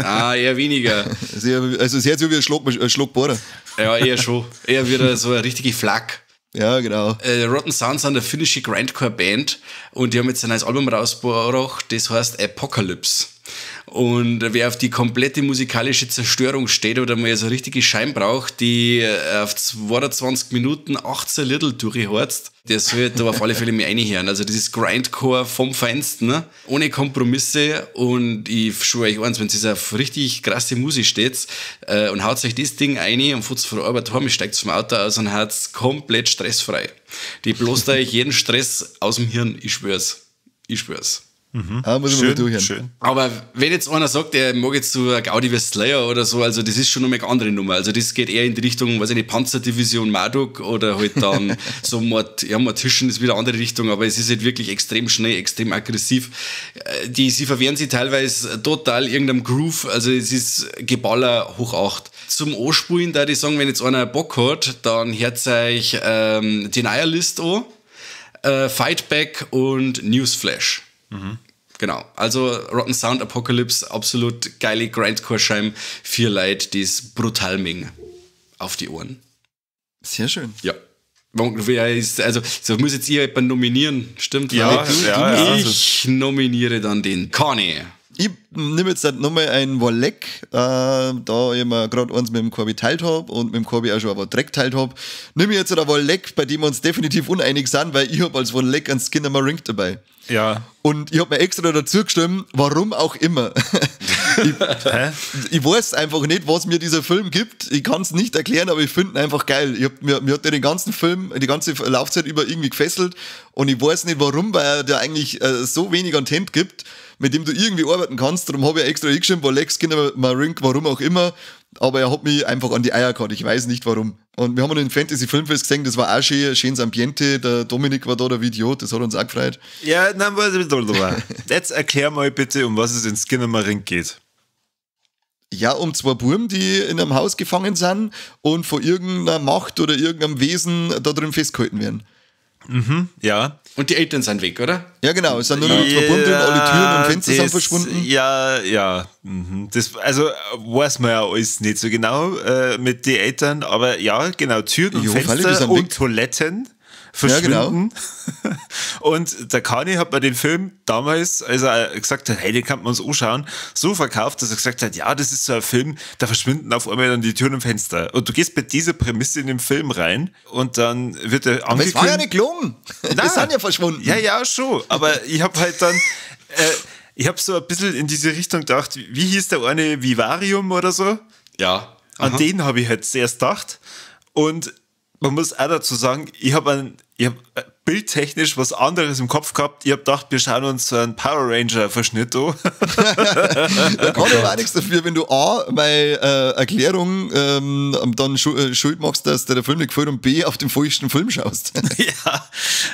Ah, eher weniger. Also es hört sich wie ein Schlagbohrer. Ja, eher schon. Eher wieder so eine richtige Flak. Ja, genau. Rotten Sound sind eine finnische Grindcore-Band und die haben jetzt ein neues Album rausgebracht, das heißt Apocalypse. Und wer auf die komplette musikalische Zerstörung steht oder mal so eine richtige Schein braucht, die auf 22 Minuten 18 Little durchhorzt, der soll da auf alle Fälle mehr reinhören. Also das ist Grindcore vom Feinsten, ne? Ohne Kompromisse. Und ich schwöre euch eins, wenn ihr auf richtig krasse Musik steht und haut euch das Ding rein und fahrt von der Arbeit heim, steigt vom Auto aus und hat's komplett stressfrei. Die bloßt euch jeden Stress aus dem Hirn, ich schwör's. Ich schwör's. Mhm. Ah, muss ich mal durchhören. Schön. Aber wenn jetzt einer sagt, er mag jetzt so eine Gaudi wie Slayer oder so, also das ist schon noch eine andere Nummer. Also das geht eher in die Richtung, weiß ich nicht, Panzerdivision Marduk oder halt dann so Mortician ist wieder eine andere Richtung, aber es ist halt wirklich extrem schnell, extrem aggressiv. Sie verwehren sich teilweise total irgendeinem Groove, also es ist Geballer hoch 8. Zum Anspulen, da die sagen, wenn jetzt einer Bock hat, dann hört euch Denialist an, Fightback und Newsflash. Mhm. Genau, also Rotten Sound Apocalypse, absolut geile Grindcore-Scheibe für Leute, die es brutal mengen auf die Ohren. Sehr schön. Ja. Wer ist, also, so muss jetzt ihr jemanden nominieren, stimmt? Ja, ja, ich nominiere dann den Conny. Ich nehme jetzt nochmal einen Wolleck, da ich mir gerade eins mit dem Corby teilt habe und mit dem Corby auch schon aber Dreck teilt habe. Nehme ich jetzt einen Wolleck, bei dem wir uns definitiv uneinig sind, weil ich habe als Wolleck einen Skinamarink dabei. Ja. Und ich habe mir extra dazu gestimmt, warum auch immer. Ich weiß einfach nicht, was mir dieser Film gibt. Ich kann es nicht erklären, aber ich finde ihn einfach geil. Mir hat der den ganzen Film, die ganze Laufzeit über irgendwie gefesselt und ich weiß nicht warum, weil er dir eigentlich so wenig Content gibt, mit dem du irgendwie arbeiten kannst. Darum habe ich extra hingeschrieben, weil Lex Skinamarink, warum auch immer. Aber er hat mich einfach an die Eier gehabt. Ich weiß nicht warum. Und wir haben ihn im Fantasy Filmfest gesehen, das war auch schön, schönes Ambiente. Der Dominik war da, der Idiot, das hat uns auch gefreut. Ja, nein, jetzt erklär mal bitte, um was es in Skinamarink geht. Ja, um zwei Buben, die in einem Haus gefangen sind und von irgendeiner Macht oder irgendeinem Wesen da drin festgehalten werden. Mhm, ja. Und die Eltern sind weg, oder? Ja, genau. Es sind nur noch zwei Buben drin, alle Türen und Fenster sind verschwunden. Ja, ja. Mhm. Das, also weiß man ja alles nicht so genau mit den Eltern, aber ja, genau, Türen und Fenster und Toiletten verschwinden. Ja, genau. Und der Kani hat mir den Film damals, als er gesagt hat, hey, den kann man uns anschauen, so verkauft, dass er gesagt hat, ja, das ist so ein Film, da verschwinden auf einmal dann die Türen und Fenster. Und du gehst mit dieser Prämisse in den Film rein und dann wird er angekündigt. Aber es war ja nicht gelungen. Die sind ja verschwunden. Ja, ja, schon. Aber ich habe halt dann, ich habe so ein bisschen in diese Richtung gedacht, wie hieß der eine, Vivarium oder so? Ja. An den habe ich halt zuerst gedacht. Und man muss auch dazu sagen, ich habe bildtechnisch was anderes im Kopf gehabt. Ich habe gedacht, wir schauen uns so einen Power Ranger-Verschnitt an. Da kann ich aber auch nichts dafür, wenn du A, meine Erklärung dann schuld machst, dass dir der Film nicht gefällt und B, auf den falschen Film schaust. Ja.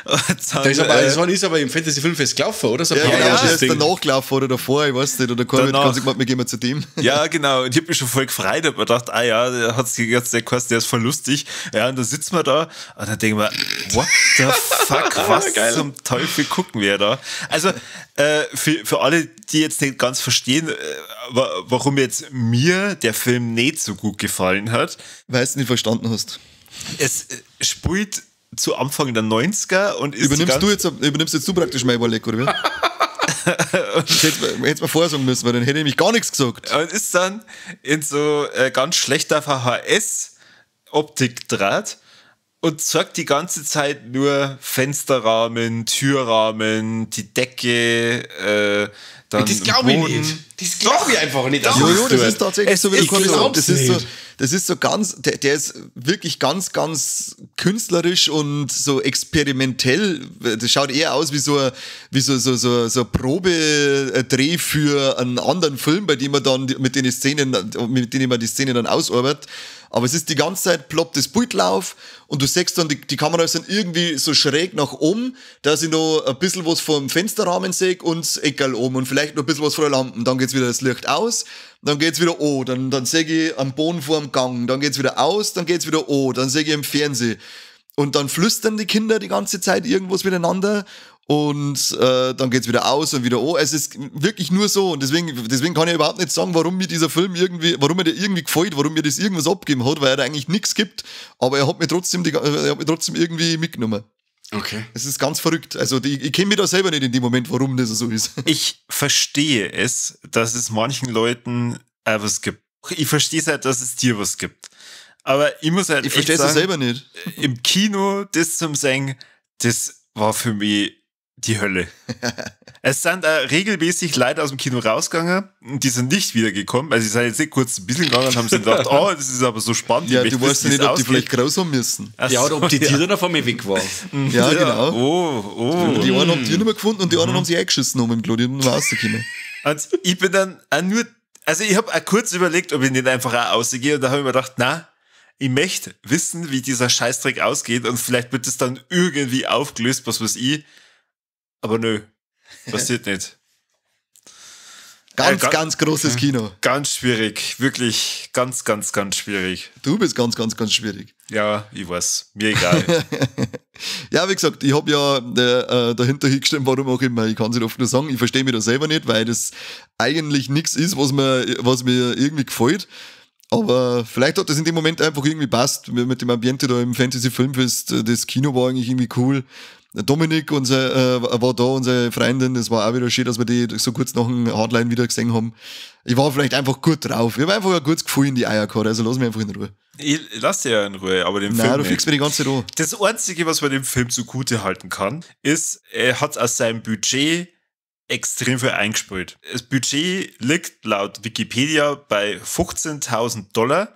Dann, das ist aber im Fantasy-Filmfest gelaufen, oder? So ja, genau, der ist danach gelaufen oder davor, ich weiß nicht. Oder kann sich gemeint, wir gehen mal zu dem. Ja, genau. Und ich habe mich schon voll gefreut. Ich habe mir gedacht, ah ja, der hat sich jetzt der Kost, der ist voll lustig. Ja, und da sitzen wir da und dann denken wir, what the fuck, was zum Teufel gucken wir da? Also, für alle, die jetzt nicht ganz verstehen, warum jetzt mir der Film nicht so gut gefallen hat. Weil du nicht verstanden hast. Es spielt zu Anfang der 90er und ist Übernimmst jetzt du praktisch mein Überleg, oder wie? Das hättest du mir vorher sagen müssen, weil dann hätte ich nämlich gar nichts gesagt. Und ist dann in so ganz schlechter VHS-Optik draht und zeigt die ganze Zeit nur Fensterrahmen, Türrahmen, die Decke, dann das glaube ich nicht. Das glaube ich einfach nicht. Jojo, das ist tatsächlich so, wie du kannst. Das ist so, Das ist so ganz, der ist wirklich ganz, ganz künstlerisch und so experimentell. Das schaut eher aus wie so ein Probedreh für einen anderen Film, bei dem man dann mit den Szenen, mit denen man die Szene dann ausarbeitet. Aber es ist die ganze Zeit ploppt das Bild auf und du siehst dann, die Kamera ist dann irgendwie so schräg nach oben, dass ich noch ein bisschen was vom Fensterrahmen sehe und das Eckerl oben und vielleicht noch ein bisschen was von der Lampe. Dann geht's wieder das Licht aus, dann geht's wieder an, dann sehe ich am Boden vor dem Gang, dann geht's wieder aus, dann geht's wieder an, dann sehe ich im Fernsehen. Und dann flüstern die Kinder die ganze Zeit irgendwas miteinander und dann geht's wieder aus und wieder an. Es ist wirklich nur so und deswegen kann ich überhaupt nicht sagen, warum mir dieser Film irgendwie, warum mir der irgendwie gefällt, warum mir das irgendwas abgegeben hat, weil er da eigentlich nichts gibt, aber er hat mir trotzdem irgendwie mitgenommen. Okay. Es ist ganz verrückt. Also ich kenne mich da selber nicht in dem Moment, warum das so ist. Ich verstehe es, dass es manchen Leuten was gibt. Ich verstehe es halt, dass es dir was gibt. Aber ich muss halt ich verstehe es selber nicht. Im Kino, das zum Singen, das war für mich die Hölle. Es sind auch regelmäßig Leute aus dem Kino rausgegangen und die sind nicht wiedergekommen. Also sie sind jetzt nicht kurz ein bisschen gegangen und haben sich gedacht, oh, das ist aber so spannend. Ja, du weißt ja nicht, ob die vielleicht groß haben müssen. Ach ja, oder ob die Tiere dann auf einmal weg waren. Ja, genau. Oh. Die einen haben die Tiere nicht mehr gefunden und die anderen haben sich eingeschissen um im Klo, die haben nicht mehr rausgekommen. Und ich bin dann auch nur, also ich habe auch kurz überlegt, ob ich nicht einfach auch rausgehe und da habe ich mir gedacht, na, ich möchte wissen, wie dieser Scheißdreck ausgeht und vielleicht wird es dann irgendwie aufgelöst, was weiß ich. Aber nö, passiert nicht. Ganz, ganz großes Kino. Ganz schwierig, wirklich ganz, ganz, ganz schwierig. Du bist ganz, ganz, ganz schwierig. Ja, ich weiß, mir egal. Ja, wie gesagt, ich habe ja dahinter hingestellt, warum auch immer. Ich kann es nicht oft nur sagen, ich verstehe mich da selber nicht, weil das eigentlich nichts ist, was mir irgendwie gefällt. Aber vielleicht hat das in dem Moment einfach irgendwie passt mit dem Ambiente da im Fantasy Filmfest. Das Kino war eigentlich irgendwie cool. Dominik war da, unsere Freundin, das war auch wieder schön, dass wir die so kurz nach dem Hardline wieder gesehen haben. Ich war vielleicht einfach gut drauf. Ich habe einfach ein gutes Gefühl in die Eier gehabt, also lass mich einfach in Ruhe. Ich lass dich ja in Ruhe, aber den Film. Nein, du fixst mir die ganze Zeit an. Das Einzige, was man dem Film zugute halten kann, ist, er hat aus seinem Budget extrem viel eingespielt. Das Budget liegt laut Wikipedia bei $15.000.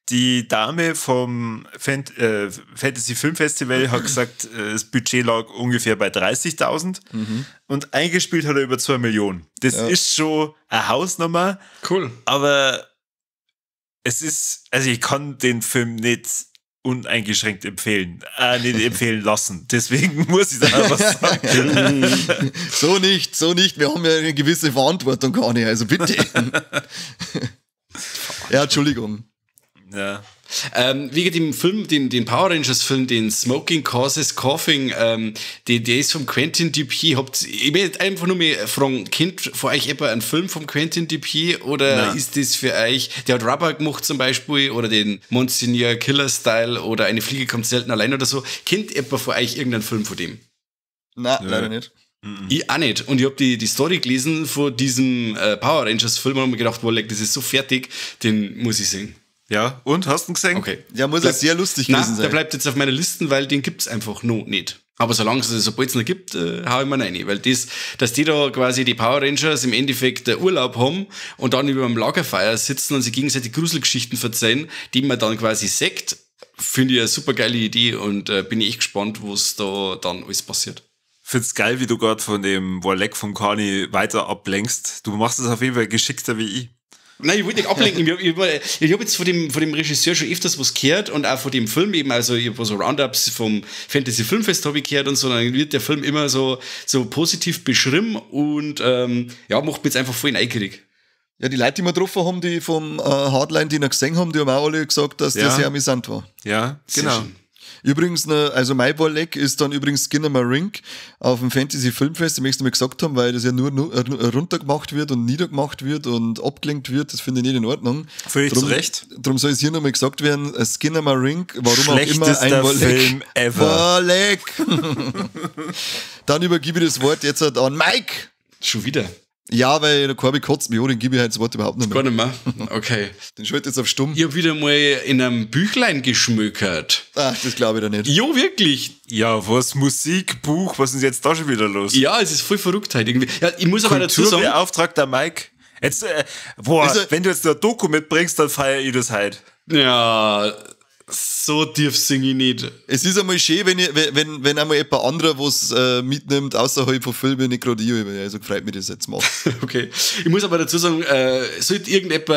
Die Dame vom Fantasy Film Festival hat gesagt, das Budget lag ungefähr bei 30.000 und eingespielt hat er über 2 Millionen. Das ist schon eine Hausnummer. Cool. Aber es ist, also ich kann den Film nicht uneingeschränkt empfehlen, nicht empfehlen lassen. Deswegen muss ich da was sagen. So nicht, so nicht. Wir haben ja eine gewisse Verantwortung, Kani, also bitte. Ja, Entschuldigung. Ja. Wegen dem Film, den Power Rangers Film, den Smoking Causes Coughing, der ist vom Quentin Dupieux. Ich möchte einfach nur mal fragen, kennt von euch etwa einen Film vom Quentin Dupieux oder Nein. Ist das für euch, der hat Rubber gemacht zum Beispiel oder den Monsignor Killer Style oder Eine Fliege kommt selten allein oder so. Kennt etwa von euch irgendeinen Film von dem? Nein, leider nicht. Ich auch nicht. Und ich habe die Story gelesen von diesem Power Rangers Film und hab mir gedacht, boah, das ist so fertig, den muss ich sehen. Ja, und? Hast du ihn gesehen? Okay. Ja, muss ja sehr lustig gewesen sein. Der bleibt jetzt auf meiner Liste, weil den gibt's einfach noch nicht. Aber solange es sobald es noch gibt, hau ich mir rein. Weil das, dass die da quasi die Power Rangers im Endeffekt Urlaub haben und dann über dem Lagerfeuer sitzen und sich gegenseitig Gruselgeschichten verzeihen, die man dann quasi sägt, finde ich eine super geile Idee und bin ich echt gespannt, was da dann alles passiert. Find's geil, wie du gerade von dem Warleck von Kani weiter ablenkst. Du machst es auf jeden Fall geschickter wie ich. Nein, ich wollte nicht ablenken. Ich hab jetzt von dem Regisseur schon öfters was gehört und auch von dem Film eben, also ich hab so Roundups vom Fantasy Filmfest habe ich gehört und so, dann wird der Film immer so positiv beschrieben und ja, macht mich jetzt einfach voll neugierig. Ja, die Leute, die wir getroffen haben, die vom Hardline, die noch gesehen haben, die haben auch alle gesagt, dass der sehr amüsant war. Ja, genau. Übrigens, also mein Warleck ist dann übrigens Skinamarink auf dem Fantasy Filmfest, ich möchte es mal gesagt haben, weil das ja nur runtergemacht wird und niedergemacht wird und abgelenkt wird, das finde ich nicht in Ordnung. Völlig zu Recht. Darum soll es hier nochmal gesagt werden, Skinamarink, warum auch immer ein Warleck. Film ever. Warleck! Dann übergebe ich das Wort jetzt an Mike! Schon wieder? Ja, weil der Corby kotzt mich an, den gebe ich halt das Wort überhaupt nicht mehr. Gar nicht mehr? Okay. Den schalte jetzt auf stumm. Ich hab wieder mal in einem Büchlein geschmökert. Ach, das glaube ich da nicht. Jo, wirklich. Ja, was? Musik, Buch, was ist jetzt da schon wieder los? Ja, es ist voll verrückt halt irgendwie. Ja, ich muss aber dazu sagen... Kulturbeauftragter Mike. Jetzt, boah, also, wenn du jetzt eine Doku mitbringst, dann feiere ich das halt. Ja, so tief singe ich nicht. Es ist einmal schön, wenn einmal jemand anderer was mitnimmt, außerhalb von Filmen, nicht gerade ich. Also freut mich das jetzt mal. Okay. Ich muss aber dazu sagen, sollte irgendjemand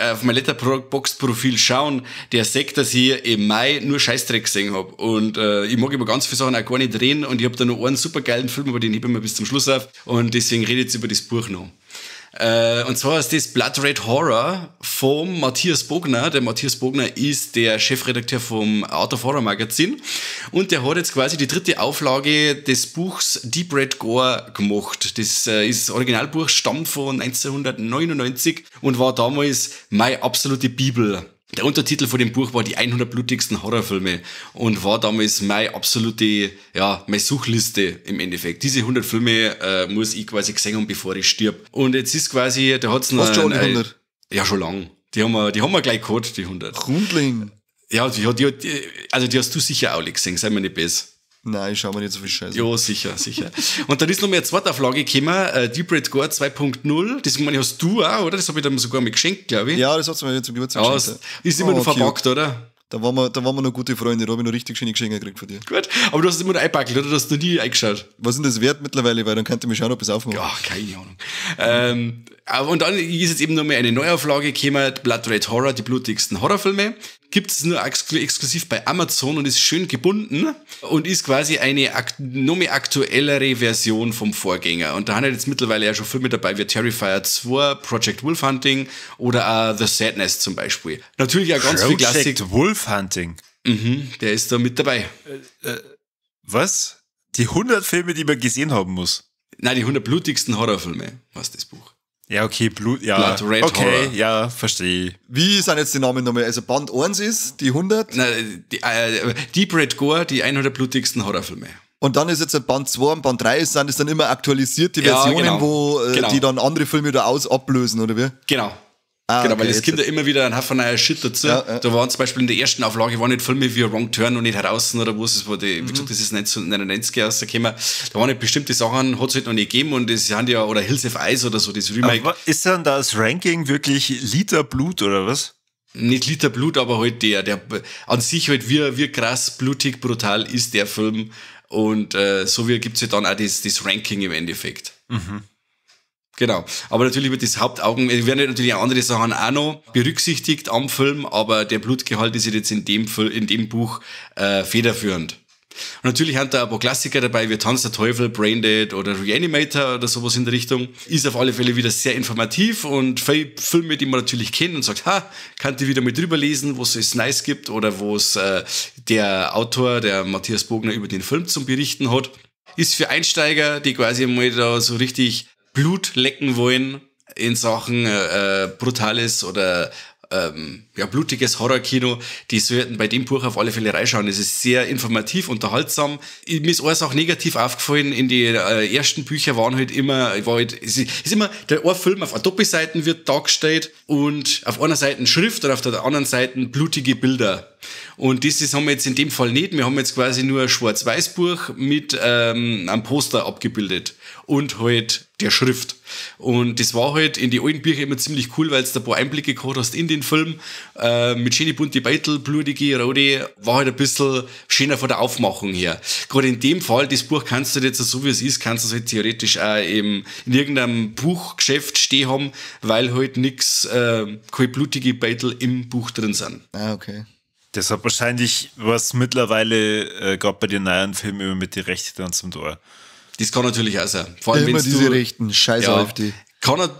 auf mein Letterboxd-Profil schauen, der sagt, dass ich im Mai nur Scheißdreck gesehen hab. Und ich mag über ganz viele Sachen auch gar nicht reden und ich hab da noch einen super geilen Film, aber den hebe ich mir bis zum Schluss auf. Und deswegen rede ich jetzt über das Buch noch. Und zwar ist das Blood Red Horror vom Matthias Bogner. Der Matthias Bogner ist der Chefredakteur vom Art of Horror Magazin und der hat jetzt quasi die dritte Auflage des Buchs Deep Red Gore gemacht. Das ist das Originalbuch, stammt von 1999 und war damals meine absolute Bibel. Der Untertitel von dem Buch war die 100 blutigsten Horrorfilme und war damals meine absolute, ja, meine Suchliste im Endeffekt. Diese 100 Filme muss ich quasi gesehen haben, bevor ich stirb. Und jetzt ist quasi, da hat's noch... Hast du schon alle 100? Ja, schon lang. Die haben wir gleich gehabt, die 100. Rundling. Ja, die hast du sicher auch nicht gesehen, sei mir nicht besser. Nein, ich schau mir nicht so viel Scheiße. Ja, sicher, sicher. Und dann ist noch mal eine zweite Auflage gekommen, Deep Red Gore 2.0. Das meine, hast du auch, oder? Das habe ich dann sogar mal geschenkt, glaube ich. Ja, das hast du mir zum Geburtstag geschenkt. Ist immer noch verpackt, oder? Da waren wir noch gute Freunde, da habe ich noch richtig schöne Geschenke gekriegt von dir. Gut, aber du hast es immer noch eingepackelt, oder? Du hast noch nie eingeschaut. Was ist denn das wert mittlerweile? Weil dann könnte ich mich schon noch etwas aufmachen. Ja, keine Ahnung. Und dann ist jetzt eben noch mal eine Neuauflage gekommen, Blood Red Horror, die blutigsten Horrorfilme. Gibt es nur exklusiv bei Amazon und ist schön gebunden und ist quasi eine noch mehr aktuellere Version vom Vorgänger. Und da haben jetzt mittlerweile ja schon Filme dabei wie Terrifier 2, Project Wolf Hunting oder auch The Sadness zum Beispiel. Natürlich auch ganz viel Klassik. Project Wolf Hunting? Mhm, der ist da mit dabei. Was? Die 100 Filme, die man gesehen haben muss? Nein, die 100 blutigsten Horrorfilme, was das Buch. Ja, okay, Blut, ja. Blood Red okay, Horror. Ja, verstehe. Wie sind jetzt die Namen nochmal? Also Band 1 ist die 100? Nein, die, Deep Red Gore, die 100 blutigsten Horrorfilme. Und dann ist jetzt Band 2 und Band 3, sind es dann immer aktualisierte Versionen, ja, genau. Wo genau. Die dann andere Filme wieder ablösen, oder wie? Genau. Ah, genau, okay, weil es kommt ja immer wieder ein Haufen neuer Shit dazu. Ja, ja. Da waren zum Beispiel in der ersten Auflage waren nicht Filme wie Wrong Turn noch nicht heraus oder was es war, die, wie gesagt, das ist 1999 rausgekommen. Da waren nicht bestimmte Sachen, hat es halt noch nicht gegeben und das sind ja, oder Hills of Ice oder so, das Remake. Aber ist dann das Ranking wirklich Liter Blut oder was? Nicht Liter Blut, aber halt der an sich halt wie krass blutig brutal ist der Film und so wie gibt's ja dann auch das Ranking im Endeffekt. Mhm. Genau, aber natürlich wird das Hauptaugen, es werden natürlich auch andere Sachen auch noch berücksichtigt am Film, aber der Blutgehalt ist jetzt in dem Film, in dem Buch federführend. Und natürlich haben da ein paar Klassiker dabei, wie Tanz der Teufel, Braindead oder Reanimator oder sowas in der Richtung. Ist auf alle Fälle wieder sehr informativ und viele Filme, die man natürlich kennt und sagt, ha, kann die wieder mal drüber lesen, wo es nice gibt oder wo es der Autor, der Matthias Bogner, über den Film zum Berichten hat. Ist für Einsteiger, die quasi mal da so richtig Blut lecken wollen in Sachen brutales oder blutiges Horrorkino, die sollten bei dem Buch auf alle Fälle reinschauen. Es ist sehr informativ, unterhaltsam. Mir ist alles auch negativ aufgefallen. In die ersten Bücher waren halt immer, es ist immer der ein Film auf Doppelseiten wird dargestellt und auf einer Seite Schrift und auf der anderen Seite blutige Bilder. Und das haben wir jetzt in dem Fall nicht. Wir haben jetzt quasi nur ein Schwarz-Weiß-Buch mit einem Poster abgebildet und halt der Schrift. Und das war halt in die alten Bücher immer ziemlich cool, weil du da ein paar Einblicke gehabt hast in den Film. Mit schönen bunten Beitel, blutige, rote, war halt ein bisschen schöner von der Aufmachung her. Gerade in dem Fall, das Buch kannst du jetzt so wie es ist, kannst du es halt theoretisch auch eben in irgendeinem Buchgeschäft stehen haben, weil halt nix, keine blutige Beitel im Buch drin sind. Ah, okay. Das hat wahrscheinlich was mittlerweile gerade bei den neuen Filmen immer mit den Rechten dann zum Tor. Das kann natürlich auch sein. Vor allem, immer wenn's diese Rechten, scheiß ja, auf die. Kann er,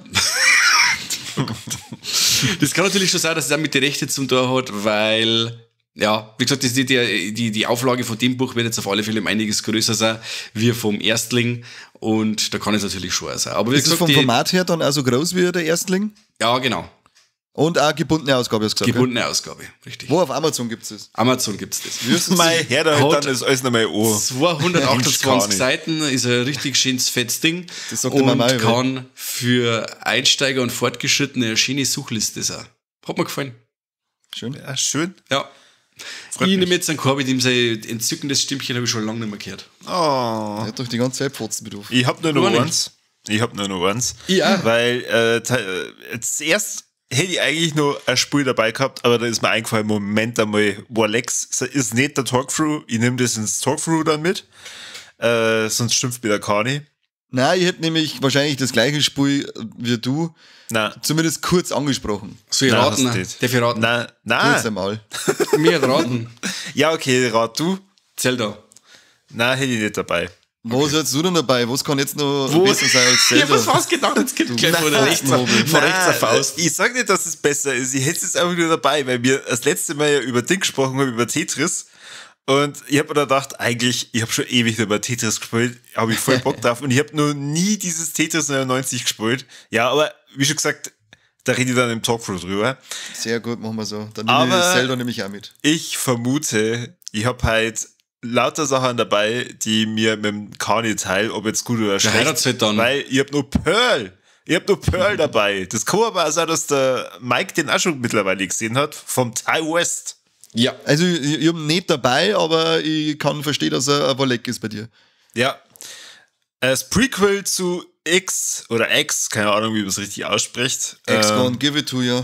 das kann natürlich schon sein, dass es auch mit den Rechten zum Tor hat, weil, ja, wie gesagt, die Auflage von dem Buch wird jetzt auf alle Fälle um einiges größer sein, wie vom Erstling. Und da kann es natürlich schon auch sein. Aber wie ist gesagt, es vom Format her dann auch so groß wie der Erstling? Ja, genau. Und auch gebundene Ausgabe, hast du gesagt. Gebundene, gell? Ausgabe, richtig. Wo auf Amazon gibt's das? Amazon gibt's das. Mein Herr, da dann ist alles nochmal an. 228 Seiten, ist ein richtig schönes, fettes Ding. Das sagt und immer kann für Einsteiger und Fortgeschrittene eine schöne Suchliste sein. Hat mir gefallen. Schön. Ja, schön. Ja. Freut ich mich. nehme jetzt einen Korb, mit dem sein entzückendes Stimmchen habe ich schon lange nicht mehr gehört. Oh. Er hat doch die ganze Zeit Pfotzen bedurft. Ich hab nur noch eins. Ich hab nur noch eins. Ja. Weil zuerst Hätte ich eigentlich nur ein Spiel dabei gehabt, aber da ist mir eingefallen, Moment einmal, Warlex ist nicht der Talkthrough, ich nehme das ins Talkthrough dann mit, sonst schimpft wieder Kani. Nein, ich hätte nämlich wahrscheinlich das gleiche Spiel wie du. Nein. Zumindest kurz angesprochen. Soll ich raten? Darf ich raten? Nein, nein. Kurz einmal. Mir raten. Ja, okay, rat du. Zelda. Nein, hätte ich nicht dabei. Was hast du denn dabei? Was kann jetzt noch besser sein als Zelda? Ich hab was fast gedacht, jetzt gibt gleich von rechts, von rechts eine Faust. Ich sag nicht, dass es besser ist. Ich hätte es jetzt einfach nur dabei, weil wir das letzte Mal ja über Ding gesprochen haben, über Tetris. Und ich habe mir da gedacht, eigentlich, ich habe schon ewig über Tetris gespielt, habe ich voll Bock drauf. Und ich habe noch nie dieses Tetris 99 gespielt. Ja, aber wie schon gesagt, da rede ich dann im Talkthrough drüber. Sehr gut, machen wir so. Dann nehme ich Zelda nämlich auch mit. Ich vermute, ich habe halt lauter Sachen dabei, die mir mit dem Kani-Teil, ob jetzt gut oder schlecht, halt dann. Weil ich habe nur Pearl. Ich habe nur Pearl dabei. Das kann aber auch sein, dass der Mike den auch schon mittlerweile gesehen hat, vom Ty West. Ja. Also ich habe ihn nicht dabei, aber ich kann verstehen, dass er ein Walleck ist bei dir. Ja. Das Prequel zu X oder X, keine Ahnung, wie man es richtig ausspricht. X gonna give it to you.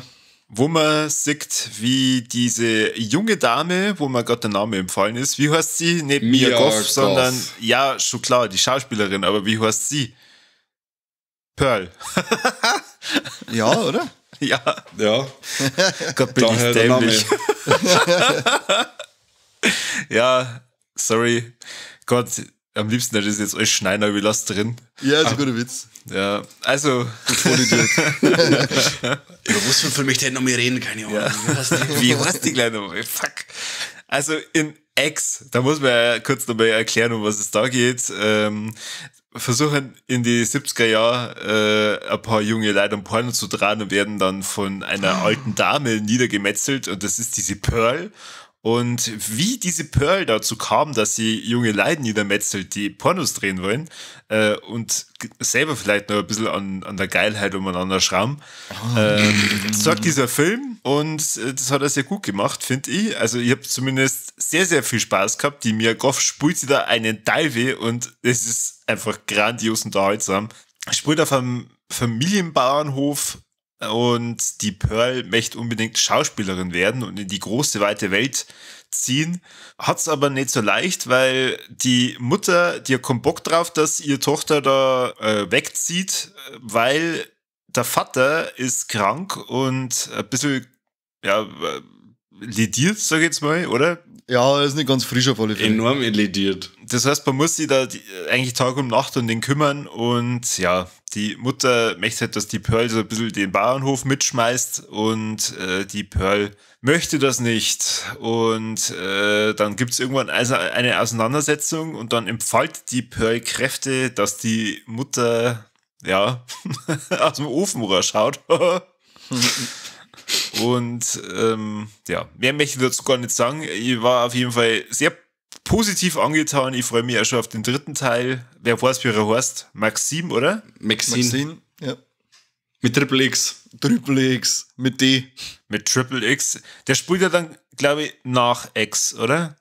Wo man sieht, wie diese junge Dame, wo mir gerade der Name empfallen ist, wie heißt sie? Nicht Mia Goth, sondern, ja, schon klar, die Schauspielerin, aber wie heißt sie? Pearl. Ja, oder? Ja. Ja. Gott, bin ich dämlich. Ja, sorry. Gott, am liebsten hätte ich jetzt euch schneiden, aber ich lasse drin. Ja, ist ein guter Witz. Ja, also. Vollidiot. Über was für einen Film möchte ich noch mehr reden? Keine Ahnung. Ja. Wie heißt die gleich nochmal? Fuck. Also in X, da muss man ja kurz nochmal erklären, um was es da geht. Versuchen in die 70er Jahre ein paar junge Leute am Porno zu drehen und werden dann von einer alten Dame niedergemetzelt und das ist diese Pearl. Und wie diese Pearl dazu kam, dass sie junge Leute niedermetzelt, die Pornos drehen wollen und selber vielleicht noch ein bisschen an der Geilheit umeinander schrauben, sagt dieser Film und das hat er sehr gut gemacht, finde ich. Also ich habe zumindest sehr, sehr viel Spaß gehabt. Die Mia Goth spielt sie da einen Teil und es ist einfach grandios unterhaltsam. Spielt auf einem Familienbauernhof und die Pearl möchte unbedingt Schauspielerin werden und in die große, weite Welt ziehen. Hat's aber nicht so leicht, weil die Mutter, die hat keinen Bock drauf, dass ihre Tochter da wegzieht, weil der Vater ist krank und ein bisschen, ja, lediert, sag ich jetzt mal, oder? Ja, ist nicht ganz frisch auf alle Fälle. Enorm lediert. Das heißt, man muss sich da eigentlich Tag und Nacht um den kümmern und ja, die Mutter möchte halt, dass die Pearl so ein bisschen den Bauernhof mitschmeißt und die Pearl möchte das nicht. Und dann gibt's irgendwann eine Auseinandersetzung und dann entfaltet die Pearl Kräfte, dass die Mutter, ja, aus dem Ofen rausschaut. Und ja, mehr möchte ich dazu gar nicht sagen. Ich war auf jeden Fall sehr positiv angetan. Ich freue mich auch schon auf den dritten Teil. Wer weiß, wie er heißt? Maxim, oder? Maxine, ja. Mit Triple X. Triple X, mit D. Mit Triple X. Der spielt ja dann, glaube ich, nach X, oder?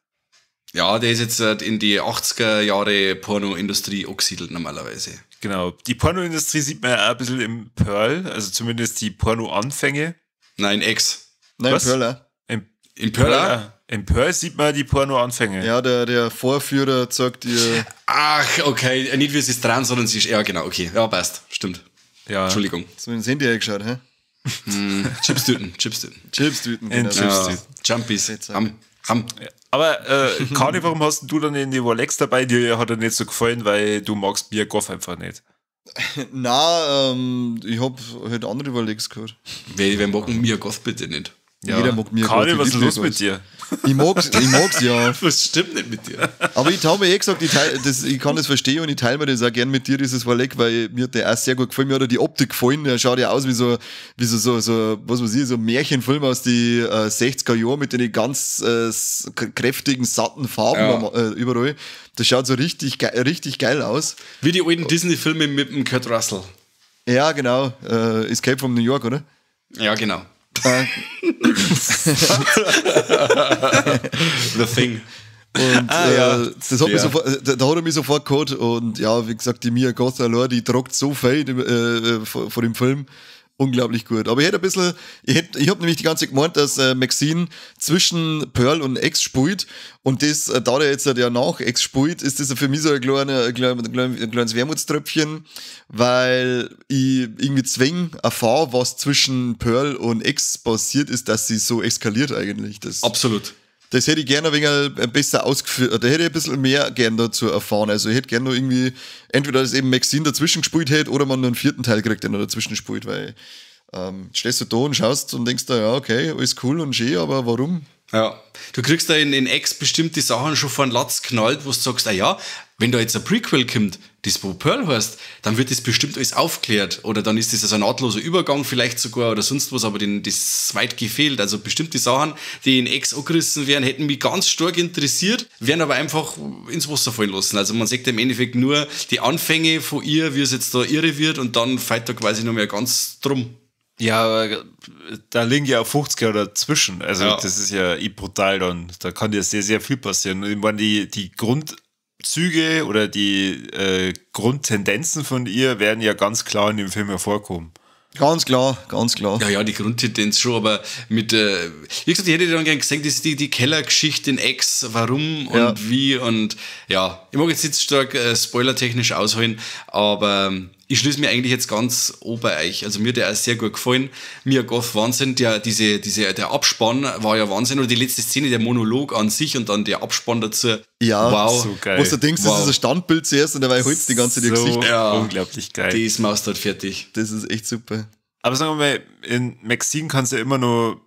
Ja, der ist jetzt in die 80er Jahre Pornoindustrie angesiedelt normalerweise. Genau. Die Pornoindustrie sieht man ja auch ein bisschen im Pearl, also zumindest die Porno-Anfänge. Nein, X. Nein, Was? Pearl auch. In Pearl auch? In Pearl sieht man die Porno-Anfänge. Ja, der Vorführer zeigt dir. Ach, okay. Nicht wie sie es dran, sondern sie ist. Ja, genau, okay. Ja, passt. Stimmt. Ja. Entschuldigung. So ins Handy eingeschaut, hä? Chipstüten. Chipstüten, genau. Ja, Jumpies. Ham. Ja. Aber, Kani, warum hast du dann in die Rolex dabei? Dir hat er nicht so gefallen, weil du magst Mia Goth einfach nicht. Nein, ich hab halt andere Rolex gehört. Wer mag Mia Goth bitte nicht? Ja. Jeder mag Mia Kani, Goth. was ist los mit dir? Ich mag's ja. Was stimmt nicht mit dir? Aber ich habe mir gesagt, ich kann das verstehen und ich teile mir das auch gern mit dir, dieses Warleck, weil mir hat der auch sehr gut gefallen. Mir hat auch die Optik gefallen. Der schaut ja aus wie so, was weiß ich, so ein Märchenfilm aus die 60er Jahren mit den ganz kräftigen, satten Farben, ja, überall. Das schaut so richtig, richtig geil aus. Wie die alten Disney-Filme mit dem Kurt Russell. Ja, genau. Escape from New York, oder? Ja, genau. The Thing. Und ja. Das hat mich sofort, da hat er mich sofort geholt. Und ja, wie gesagt, die Mia Goth allein, die tragt so viel vor dem Film. Unglaublich gut. Aber ich hätte ein bisschen, ich habe nämlich die ganze Zeit gemeint, dass Maxine zwischen Pearl und X spielt und das, da der jetzt ja nach X spielt, ist das für mich so ein kleines Wermutströpfchen, weil ich irgendwie zwing erfahre, was zwischen Pearl und X passiert ist, dass sie so eskaliert eigentlich. Das, absolut. Das hätte ich gerne ein wenig besser ausgeführt, da hätte ich ein bisschen mehr gern dazu erfahren. Also ich hätte gerne noch irgendwie, entweder dass eben Maxine dazwischen gespielt hätte oder man nur einen vierten Teil kriegt, der noch dazwischen spielt, weil stehst du da und schaust und denkst da, ja, okay, alles cool und schön, aber warum? Ja, du kriegst da in X bestimmte Sachen schon vor den Latz knallt, wo du sagst, ah ja, wenn da jetzt ein Prequel kommt, das wo Pearl heißt, dann wird das bestimmt alles aufklärt oder dann ist das also ein nahtloser Übergang vielleicht sogar oder sonst was, aber das ist weit gefehlt. Also bestimmte Sachen, die in X angerissen werden, hätten mich ganz stark interessiert, werden aber einfach ins Wasser fallen lassen. Also man sieht im Endeffekt nur die Anfänge von ihr, wie es jetzt da irre wird und dann fällt da quasi noch mehr ganz drum. Ja, aber da liegen ja auch 50 Jahre dazwischen. Also ja. Das ist ja eh brutal dann. Da kann ja sehr, sehr viel passieren. Und ich meine, die Grundzüge oder die Grundtendenzen von ihr werden ja ganz klar in dem Film hervorkommen. Ganz klar, ganz klar. Ja, ja, die Grundtendenz schon, aber mit, wie gesagt, ich hätte dann gern gesehen, das ist die Kellergeschichte in X, warum und ja. Wie und ja, ich mag jetzt nicht stark spoilertechnisch ausholen, aber ich schließe mir eigentlich jetzt ganz ober euch. Also mir hat der auch sehr gut gefallen. Mia Goth, Wahnsinn, der Abspann war ja Wahnsinn. Oder die letzte Szene, der Monolog an sich und dann der Abspann dazu. Ja, wow. So geil. Wo du denkst, wow. Das ist ein Standbild zuerst und dabei holst du die ganze Zeit so Gesicht. Ja, unglaublich geil. Die ist Maus dort fertig. Das ist echt super. Aber sagen wir mal, in Maxine kannst du ja immer nur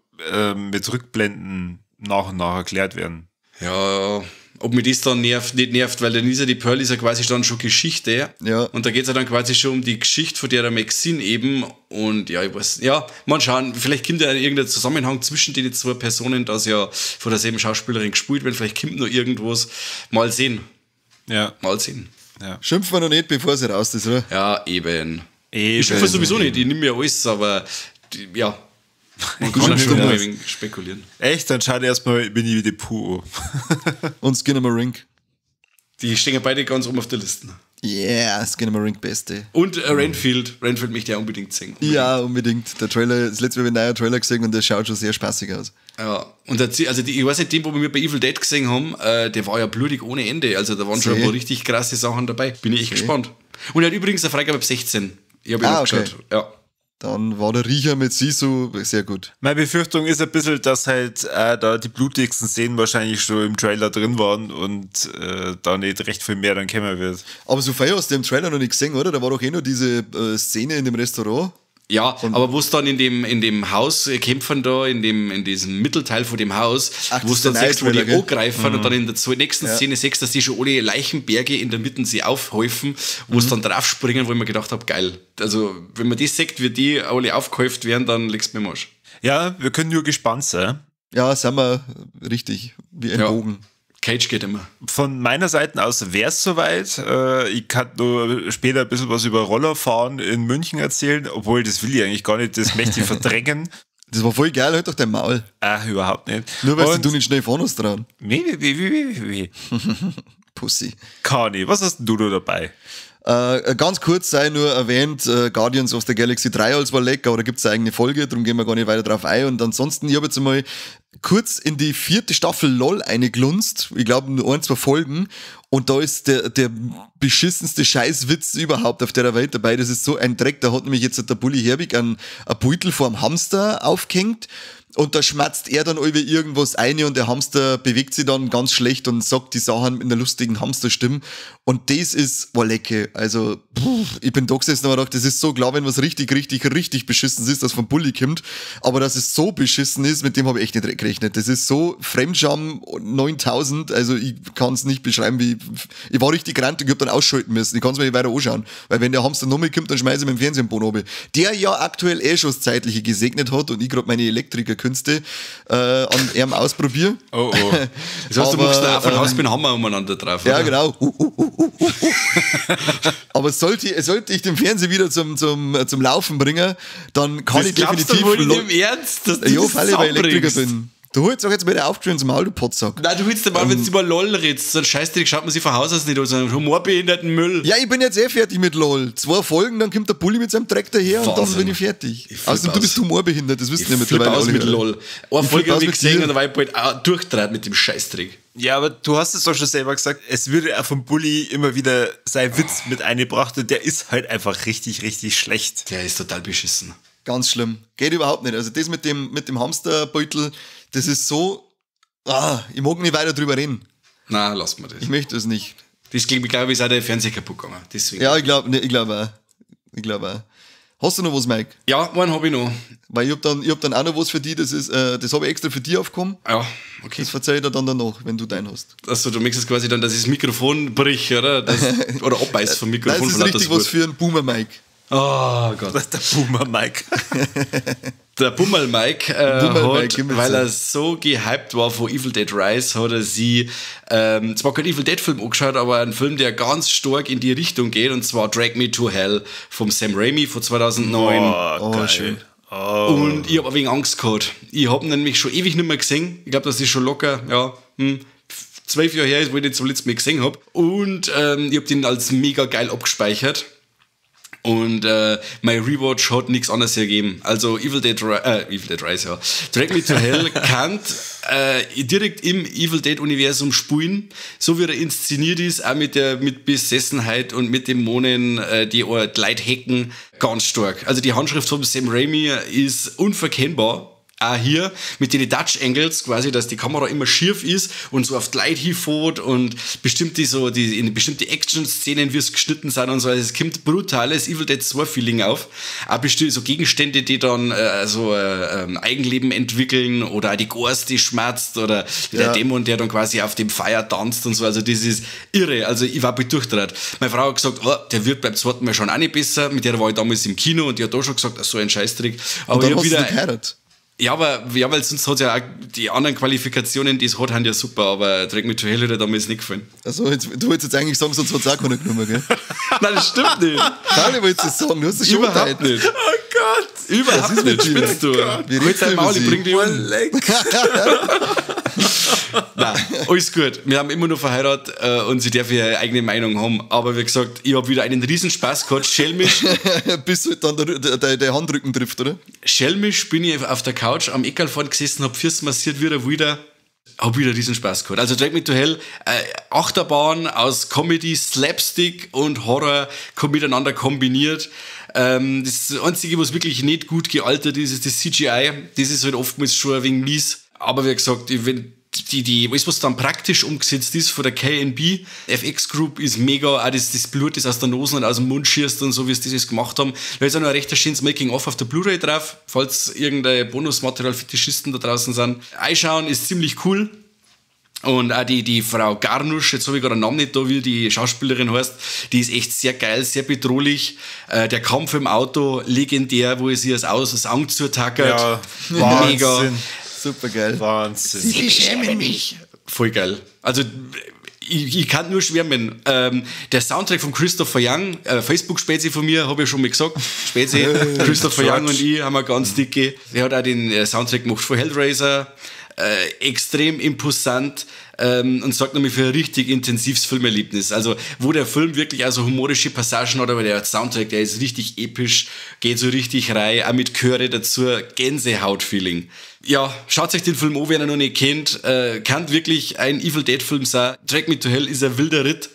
mit Rückblenden nach und nach erklärt werden. Ja, ob mir das dann nervt, nicht nervt, weil dann ist ja die Pearl ist ja quasi dann schon Geschichte. Ja. Und da geht es ja dann quasi schon um die Geschichte von der Maxine eben. Und ja, ich weiß, ja, mal schauen, vielleicht kommt ja irgendein Zusammenhang zwischen den zwei Personen, dass ja von derselben Schauspielerin gespielt wird, vielleicht kommt noch irgendwas. Mal sehen. Ja. Mal sehen. Ja. Schimpfen wir noch nicht, bevor sie raus ist, oder? Ja, eben. Ich schimpfe sowieso nicht, ich nehme ja alles, aber die, ja. Man kann ja schon mal ein wenig spekulieren. Echt? Dann schaut erstmal Winnie the Pooh. Und Skinamarink. Die stehen ja beide ganz oben auf der Liste. Yeah, Skinamarink beste. Und Renfield. Renfield möchte ich unbedingt sehen. Unbedingt. Ja, unbedingt. Der Trailer, das letzte Mal habe ich einen neuen Trailer gesehen und der schaut schon sehr spaßig aus. Ja, und der, also die, ich weiß nicht, den, wo wir bei Evil Dead gesehen haben, der war ja blutig ohne Ende. Also da waren schon ein paar richtig krasse Sachen dabei. Bin ich echt gespannt. Und er hat übrigens eine Freigabe ab 16. Ich habe ihn angeschaut. Okay. Ja. Dann war der Riecher mit Sisu sehr gut. Meine Befürchtung ist ein bisschen, dass halt da die blutigsten Szenen wahrscheinlich schon im Trailer drin waren und da nicht recht viel mehr dann kommen wird. Aber so viel hast du im Trailer noch nicht gesehen, oder? Da war doch eh nur diese Szene in dem Restaurant. Ja, und aber wo es dann in dem Haus kämpfen da, in diesem Mittelteil von dem Haus, wo es dann siehst, wo die angreifen und dann in der nächsten Szene siehst, dass die schon alle Leichenberge in der Mitte sie aufhäufen, wo es dann draufspringen, wo ich mir gedacht habe, geil. Also, wenn man das sieht, wie die alle aufgehäuft werden, dann legst du mir am Arsch. Ja, wir können nur gespannt sein. Ja, sind wir richtig, wie ein Bogen. Cage geht immer. Von meiner Seite aus wäre es soweit. Ich kann nur später ein bisschen was über Rollerfahren in München erzählen, obwohl das will ich eigentlich gar nicht, das möchte ich verdrängen. Das war voll geil, halt doch dein Maul. Ah, überhaupt nicht. Nur weil du nicht schnell fahren hast dran. Wie. Pussy. Kani, was hast denn du da dabei? Ganz kurz sei nur erwähnt, Guardians of the Galaxy 3 als war lecker, aber da gibt es eine eigene Folge, darum gehen wir gar nicht weiter drauf ein. Und ansonsten, ich habe jetzt einmal kurz in die 4. Staffel LOL eingeglunzt, ich glaube nur 1, 2 Folgen, und da ist der beschissenste Scheißwitz überhaupt auf der Welt dabei. Das ist so ein Dreck, da hat nämlich jetzt der Bully Herbig einen Beutel vorm Hamster aufgehängt. Und da schmatzt er dann über irgendwas ein und der Hamster bewegt sich dann ganz schlecht und sagt die Sachen mit einer lustigen Hamsterstimme. Und das ist, boah, lecke. Also, ich bin da gesessen und hab gedacht, das ist so klar, wenn was richtig, richtig, richtig beschissen ist, das vom Bulli kommt. Aber dass es so beschissen ist, mit dem habe ich echt nicht gerechnet. Das ist so Fremdscham 9000, also ich kann es nicht beschreiben, wie, ich war richtig gerannt und ich hab dann ausschalten müssen. Ich kann es mir nicht weiter anschauen. Weil wenn der Hamster nochmal kommt, dann schmeiße ich mit dem Fernseher im Boden runter. Der ja aktuell eh schon das Zeitliche gesegnet hat und ich gerade meine Elektrikerkünste an ihm ausprobiere. Oh, oh. Das heißt, du machst da auch von Haus mit dem Hammer umeinander drauf. Ja, oder? Genau. Aber sollte ich den Fernseher wieder zum Laufen bringen, dann kann das ich definitiv. Du wohl nicht im Ernst, dass du ja, das weil ich Elektriker bin. Du holst auch jetzt wieder aufgeschrieben ins Maul, du Potsack. Nein, du holst dir mal, wenn du über LOL redest. So ein Scheißdreck schaut man sich von Haus aus nicht an, so einen humorbehinderten Müll. Ja, ich bin jetzt eh fertig mit LOL. 2 Folgen, dann kommt der Bulli mit seinem Dreck daher und dann Wahnsinn. bin ich fertig. Ich flipp Außerdem, du bist aus. humorbehindert, das wissen Ich ja mittlerweile flipp aus alle. mit LOL. Eine Ich Folge flipp habe aus ich mit gesehen dir. und da war ich bald auch durchgedreht mit dem Scheißdreck. Ja, aber du hast es doch schon selber gesagt, es würde auch vom Bulli immer wieder sein Witz mit eingebracht und der ist halt einfach richtig, richtig schlecht. Der ist total beschissen. Ganz schlimm. Geht überhaupt nicht. Also das mit dem Hamsterbeutel, das ist so... Ah, ich mag nicht weiter drüber reden. Nein, lass mal das. Ich möchte es nicht. Das klingt, glaube ich, ist auch der Fernseher kaputt gegangen. Deswegen. Ja, ich glaube ne, ich glaub auch. Ich glaub auch. Hast du noch was, Mike? Ja, einen hab ich noch. Weil ich hab dann auch noch was für dich, das ist, das hab ich extra für dich aufgekommen. Ja, okay. Das verzeih ich dir dann danach, wenn du dein hast. Achso, du möchtest quasi dann, dass ich das Mikrofon brich, oder? Das, oder abbeißt vom Mikrofon. Das ist von lauter richtig was Wut. für einen Boomer, Mike. Oh Gott. Der Boomer Mike. Der Bummel Mike, Bummel hat, Mike, weil er so gehypt war von Evil Dead Rise, hat er sie zwar keinen Evil Dead Film angeschaut, aber einen Film, der ganz stark in die Richtung geht, und zwar Drag Me to Hell vom Sam Raimi von 2009. Oh, Oh, geil. schön. Oh. Und ich hab ein wenig Angst gehabt. Ich hab ihn nämlich schon ewig nicht mehr gesehen. Ich glaub, das ist schon locker, ja, 12 Jahre her ist, wo ich den zum letzten Mal gesehen hab. Und ich hab den als mega geil abgespeichert. Und mein Rewatch hat nichts anderes ergeben. Also Evil Dead Rise, ja. Drag Me to Hell kann direkt im Evil Dead Universum spulen, so wie er inszeniert ist, auch mit Besessenheit und mit Dämonen, die die Leute hacken, ganz stark. Also die Handschrift von Sam Raimi ist unverkennbar. Auch hier mit den Dutch Angles quasi, dass die Kamera immer schief ist und so auf die Leute hinfährt und bestimmte so, die, in bestimmte Action-Szenen, wie es geschnitten sind und so. Also es kommt brutales Evil Dead 2 Feeling auf. Auch bestimmt so Gegenstände, die dann Eigenleben entwickeln oder auch die Gors, die schmerzt oder der Dämon, der dann quasi auf dem Feuer tanzt und so. Also das ist irre. Also ich war durchgedreht. Meine Frau hat gesagt, oh, der wird beim zweiten Mal schon auch nicht besser. Mit der war ich damals im Kino und die hat auch schon gesagt, so ein Scheißtrick. Aber Und dann ich hab hast du wieder geheiratet. Ja, aber, ja, weil sonst hat ja auch die anderen Qualifikationen, die es hat, haben ja super, aber Drag Me to Hell hat er damals nicht gefallen. Also, jetzt, du wolltest jetzt eigentlich sagen, sonst hat es auch keiner genommen, gell? Nein, das stimmt nicht. Nein, ich wollte es sagen, du hast es schon Überhaupt nicht. Oh Gott! Überhaupt Was ist nicht, mit dir? spinnst du? Wie Halt redest dein du über Maul, ich sie? bring dich um. Leck. Nein, alles gut. Wir haben immer noch verheiratet und sie darf ihre eigene Meinung haben. Aber wie gesagt, ich habe wieder einen Riesenspaß gehabt. Schelmisch. Bis halt dann der Handrücken trifft, oder? Schelmisch bin ich auf der Couch am Eckerl vorn gesessen, hab Füße massiert, wieder wieder. Hab wieder Riesenspaß gehabt. Also Drag Me to Hell, Achterbahn aus Comedy, Slapstick und Horror miteinander kombiniert. Das Einzige, was wirklich nicht gut gealtert ist, ist das CGI. Das ist halt oftmals schon ein wenig mies. Aber wie gesagt, wenn die, alles, was dann praktisch umgesetzt ist von der K&B, FX Group ist mega, auch das Blut, das aus der Nase und aus dem Mund schießt und so, wie sie das gemacht haben. Da ist auch noch ein recht schönes Making-of auf der Blu-ray drauf, falls irgendein Bonusmaterial-Fetischisten da draußen sind. Einschauen ist ziemlich cool. Und auch die Frau Garnusch, jetzt habe ich gerade einen Namen nicht da, wie die Schauspielerin heißt, die ist echt sehr geil, sehr bedrohlich. Der Kampf im Auto, legendär, wo sie das Auge zutackert. Ja, Wahnsinn. Mega. Super geil. Wahnsinn. Sie beschämen mich. Voll geil. Also, ich kann nur schwärmen. Der Soundtrack von Christopher Young, Facebook-Spezi von mir, habe ich schon mal gesagt. Spezi, Christopher Young und ich haben eine ganz dicke. Er hat auch den Soundtrack gemacht von Hellraiser. Extrem imposant und sorgt nämlich für ein richtig intensives Filmerlebnis. Also, wo der Film wirklich also humorische Passagen hat, aber der Soundtrack, der ist richtig episch, geht so richtig rein, auch mit Chöre dazu, Gänsehaut-Feeling. Ja, schaut euch den Film an, wer ihn noch nicht kennt. Kann wirklich ein Evil Dead-Film sein. Drag Me to Hell ist ein wilder Ritt,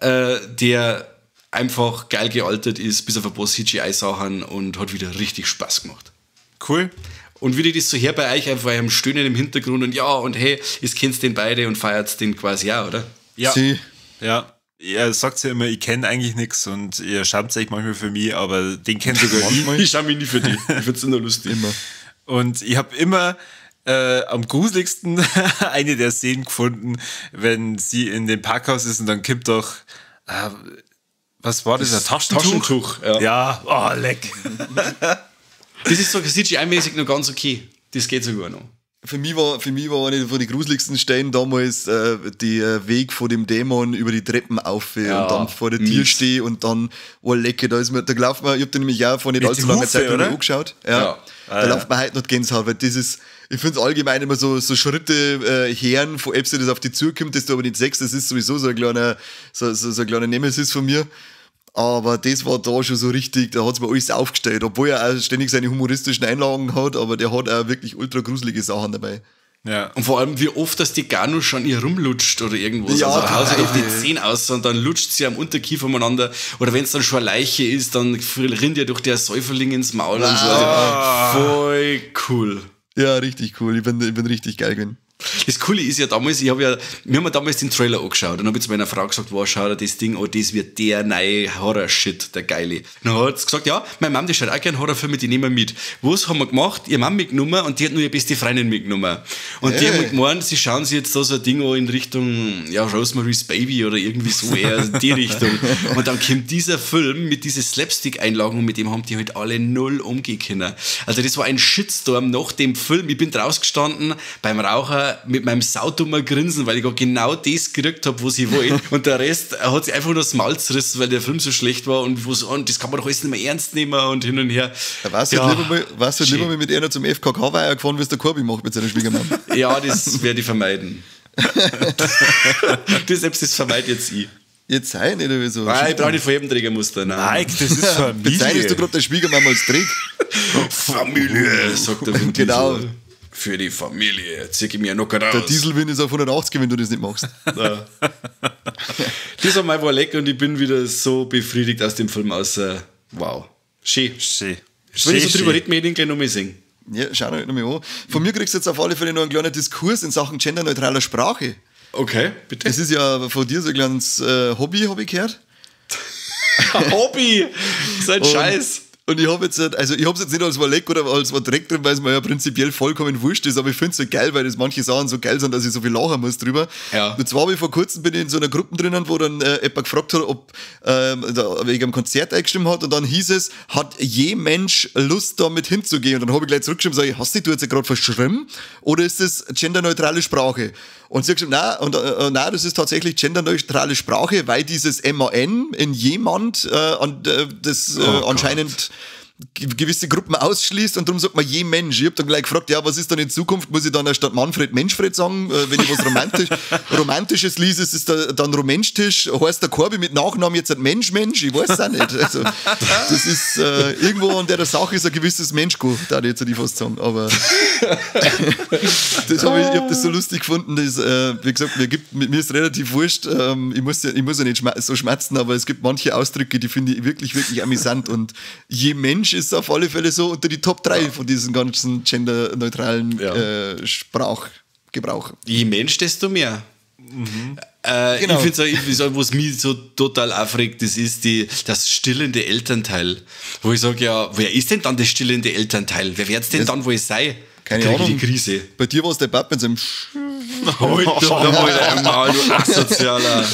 der einfach geil gealtert ist, bis auf ein paar CGI-Sachen und hat wieder richtig Spaß gemacht. Cool. Und wie ich das so her bei euch einfach am Stöhnen im Hintergrund und ja und hey, ihr kennt den beide und feiert den quasi auch, oder? Ja. Sie. Ja. Ihr sagt ja immer, ich kenne eigentlich nichts und ihr schamt euch manchmal für mich, aber den kennt sogar ich. Ich schau mich nie für dich. Ich find's immer lustig. Immer. Und ich habe immer am gruseligsten eine der Szenen gefunden, wenn sie in dem Parkhaus ist und dann kippt doch, was war das? Ein Taschentuch? Taschentuch, ja. Ja, oh, leck. Das ist so CGI-mäßig noch ganz okay. Das geht sogar noch. Für mich war eine von den gruseligsten Stellen damals der Weg von dem Dämon über die Treppen auf und dann vor der Tür stehe und dann, oh lecke, da ist mir, da glaubt man, ich hab den nämlich auch vor nicht allzu langer Zeit angeschaut. Ja. Da läuft man heute noch Gänsehaut, weil das ist, ich finde es allgemein immer so Schritte hören, von Apps, das auf die zukommt, das du aber nicht siehst, das ist sowieso so ein kleiner, so ein kleiner Nemesis von mir. Aber das war da schon so richtig, da hat es mir alles aufgestellt, obwohl er auch ständig seine humoristischen Einlagen hat, aber der hat auch wirklich ultra gruselige Sachen dabei. Ja. Und vor allem, wie oft das die Ganu schon ihr rumlutscht oder irgendwas. Ja, also haut sie auf die Zähne aus und dann lutscht sie am Unterkiefer umeinander. Oder wenn es dann schon eine Leiche ist, dann rinnt ihr durch der Säuferling ins Maul und so. Also voll cool. Ja, richtig cool. Ich bin richtig geil gewesen. Das Coole ist ja damals, wir haben ja damals den Trailer angeschaut und habe ich zu meiner Frau gesagt, wow, schau dir das Ding an, das wird der neue Horror-Shit, der geile. Und dann hat sie gesagt, ja, meine Mama, die schaut auch gerne Horrorfilme, die nehmen wir mit. Was haben wir gemacht? Ihre Mama mitgenommen und die hat nur ihre beste Freundin mitgenommen. Und die haben gemeint, sie schauen sich jetzt da so ein Ding an in Richtung, ja, Rosemary's Baby oder irgendwie so eher in die Richtung. Und dann kommt dieser Film mit diesen Slapstick-Einlagen und mit dem haben die halt alle null umgehen können. Also das war ein Shitstorm nach dem Film. Ich bin draußen gestanden beim Raucher mit meinem saudummer Grinsen, weil ich auch genau das gekriegt habe, was ich wollte. Und der Rest hat sich einfach nur das Maul zerrissen, weil der Film so schlecht war und wo so, und das kann man doch alles nicht mehr ernst nehmen und hin und her. Ja, warst du ja, lieber mal mit einer zum FKK-Weiher gefahren, wie es der Corby macht mit seiner Schwiegermama? Ja, das werde ich vermeiden. Das selbst das vermeide jetzt ich. Jetzt sei nicht oder so. Nein, ich brauche nicht von jedem Trägermuster. Nein, das ist Familie. Bezeichnest du gerade der Schwiegermama als Träg? Familie, sagt der Vin Genau. Diesel. Für die Familie, zieh ich mir noch raus. Der Dieselwind ist auf 180, wenn du das nicht machst. Ja. Das war mein Leck und ich bin wieder so befriedigt aus dem Film aus. Wow. Schön. Schön. Wenn ich so drüber rede, mir den gleich nochmal singen. Ja, schau noch mal an. Von mir kriegst du jetzt auf alle Fälle noch einen kleinen Diskurs in Sachen genderneutraler Sprache. Okay, bitte. Das ist ja von dir so ein kleines Hobby, habe ich gehört. Hobby? So ein Scheiß. Und ich habe jetzt, also ich hab's jetzt nicht als Leck oder als Dreck drin, weil es mir ja prinzipiell vollkommen wurscht ist, aber ich finde es so geil, weil das manche Sachen so geil sind, dass ich so viel lachen muss drüber. Ja. Und zwar habe ich vor kurzem bin ich in so einer Gruppe drinnen, wo dann jemand gefragt hat, ob da wegen einem Konzert eingestimmt hat und dann hieß es, hat je Mensch Lust damit hinzugehen? Und dann habe ich gleich zurückgeschrieben, sage ich, hast du jetzt gerade verschrieben oder ist das genderneutrale Sprache? Und sie hat geschrieben, nein, und, nein, das ist tatsächlich genderneutrale Sprache, weil dieses MAN in jemand das anscheinend gewisse Gruppen ausschließt und darum sagt man je Mensch. Ich hab dann gleich gefragt, ja, was ist dann in Zukunft? Muss ich dann anstatt Manfred Menschfred sagen? Wenn ich was Romantisches liese, ist es dann Romenschtisch. Heißt der Corby mit Nachnamen jetzt ein Mensch, Mensch? Ich weiß es auch nicht. Also, das ist irgendwo an der Sache ist ein gewisses Menschgo, da ich jetzt nicht fast sagen. Aber das hab ich hab das so lustig gefunden, dass, wie gesagt, mir ist relativ wurscht. Ich muss ja nicht so schmerzen, aber es gibt manche Ausdrücke, die finde ich wirklich, wirklich amüsant und je Mensch ist auf alle Fälle so unter die Top 3 von diesen ganzen genderneutralen Sprachgebrauch. Je Mensch, desto mehr. Mhm. Genau. Ich finde es, was mich so total aufregt, das ist das stillende Elternteil. Wo ich sage, ja, wer ist denn dann das stillende Elternteil? Wer wird's denn dann, wo ich sei? Keine Ahnung. Die Krise. Bei dir war es der Bab mit seinem Heute einmal, du Asozialer.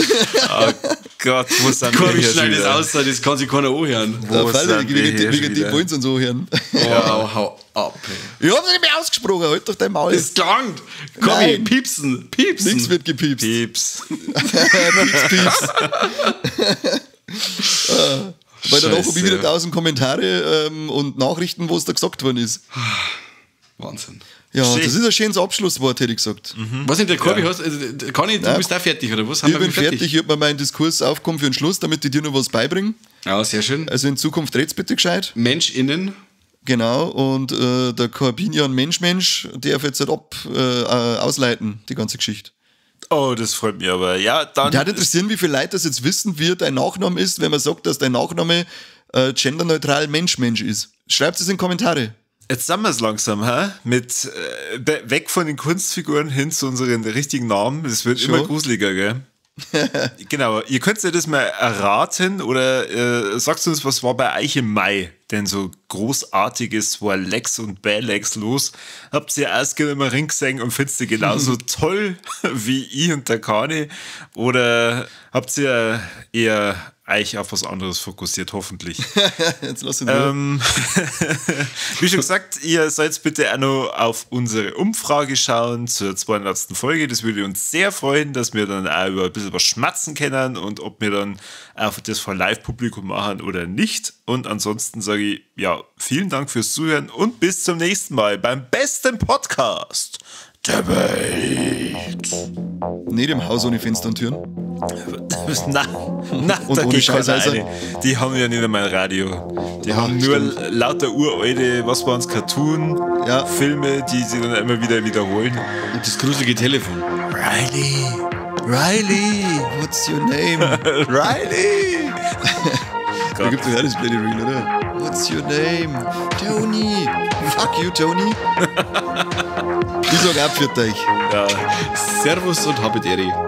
Oh Gott, wo sind wir hier schneid das aus, das kann sich keiner anhören. Wo sind wir wegen die wollen sie uns anhören. Wow, hau ab. Ey. Ich hab's nicht mehr ausgesprochen, halt doch dein Maul. Das klangt. Komm, ich, piepsen, piepsen. Nichts wird gepiepst. Pieps. Pieps, pieps. Weil danach habe ich wieder 1000 Kommentare und Nachrichten, wo es da gesagt worden ist. Wahnsinn. Ja, das ist ein schönes Abschlusswort, hätte ich gesagt. Mhm. Was denn, der Corby, hast, Conny, du bist auch fertig, oder was? Haben ich bin fertig, ich habe mir meinen Diskurs aufgekommen für den Schluss, damit ich dir noch was beibringe. Ja, sehr schön. Also in Zukunft red's bitte gescheit. MenschInnen. Genau, und der Corbinian Mensch, darf jetzt halt ausleiten, die ganze Geschichte. Oh, das freut mich aber. Ja, dann. Mich würde interessieren, wie viele Leute das jetzt wissen, wie dein Nachname ist, wenn man sagt, dass dein Nachname genderneutral Mensch ist. Schreibt es in Kommentare. Jetzt sind wir es langsam, hä? Mit weg von den Kunstfiguren hin zu unseren richtigen Namen. Das wird immer gruseliger, gell? Genau. Ihr könnt ja das mal erraten oder sagt uns, was war bei euch im Mai? Denn so Großartiges war Lex und Balex los. Habt ihr Askin immer Ring gesehen und findet ihr genauso toll wie ich und der Kani? Oder habt ihr eher euch auf was anderes fokussiert, hoffentlich? Jetzt lass ihn Wie schon gesagt, ihr sollt bitte auch noch auf unsere Umfrage schauen zur 200. Folge. Das würde uns sehr freuen, dass wir dann auch über ein bisschen was schmatzen können und ob wir dann auch das vor Live-Publikum machen oder nicht. Und ansonsten sage ich, ja, vielen Dank fürs Zuhören und bis zum nächsten Mal beim besten Podcast der Welt. Nicht im Haus ohne Fenster und Türen. Na, na, Und da ohne geht keiner Scheißhäuser. rein. Die haben ja nicht einmal ein Radio. Die Ach, haben nur stimmt. lauter uralte, was waren's, Cartoon, Ja. Filme, die sie dann immer wieder wiederholen. Und das gruselige Telefon. Riley! Riley! What's your name? Riley! Da gibt's doch auch das Bloody Reel, oder? What's your name? Tony! Fuck you, Tony! Ich sag ab für euch. Ja. Servus und habet Ehre.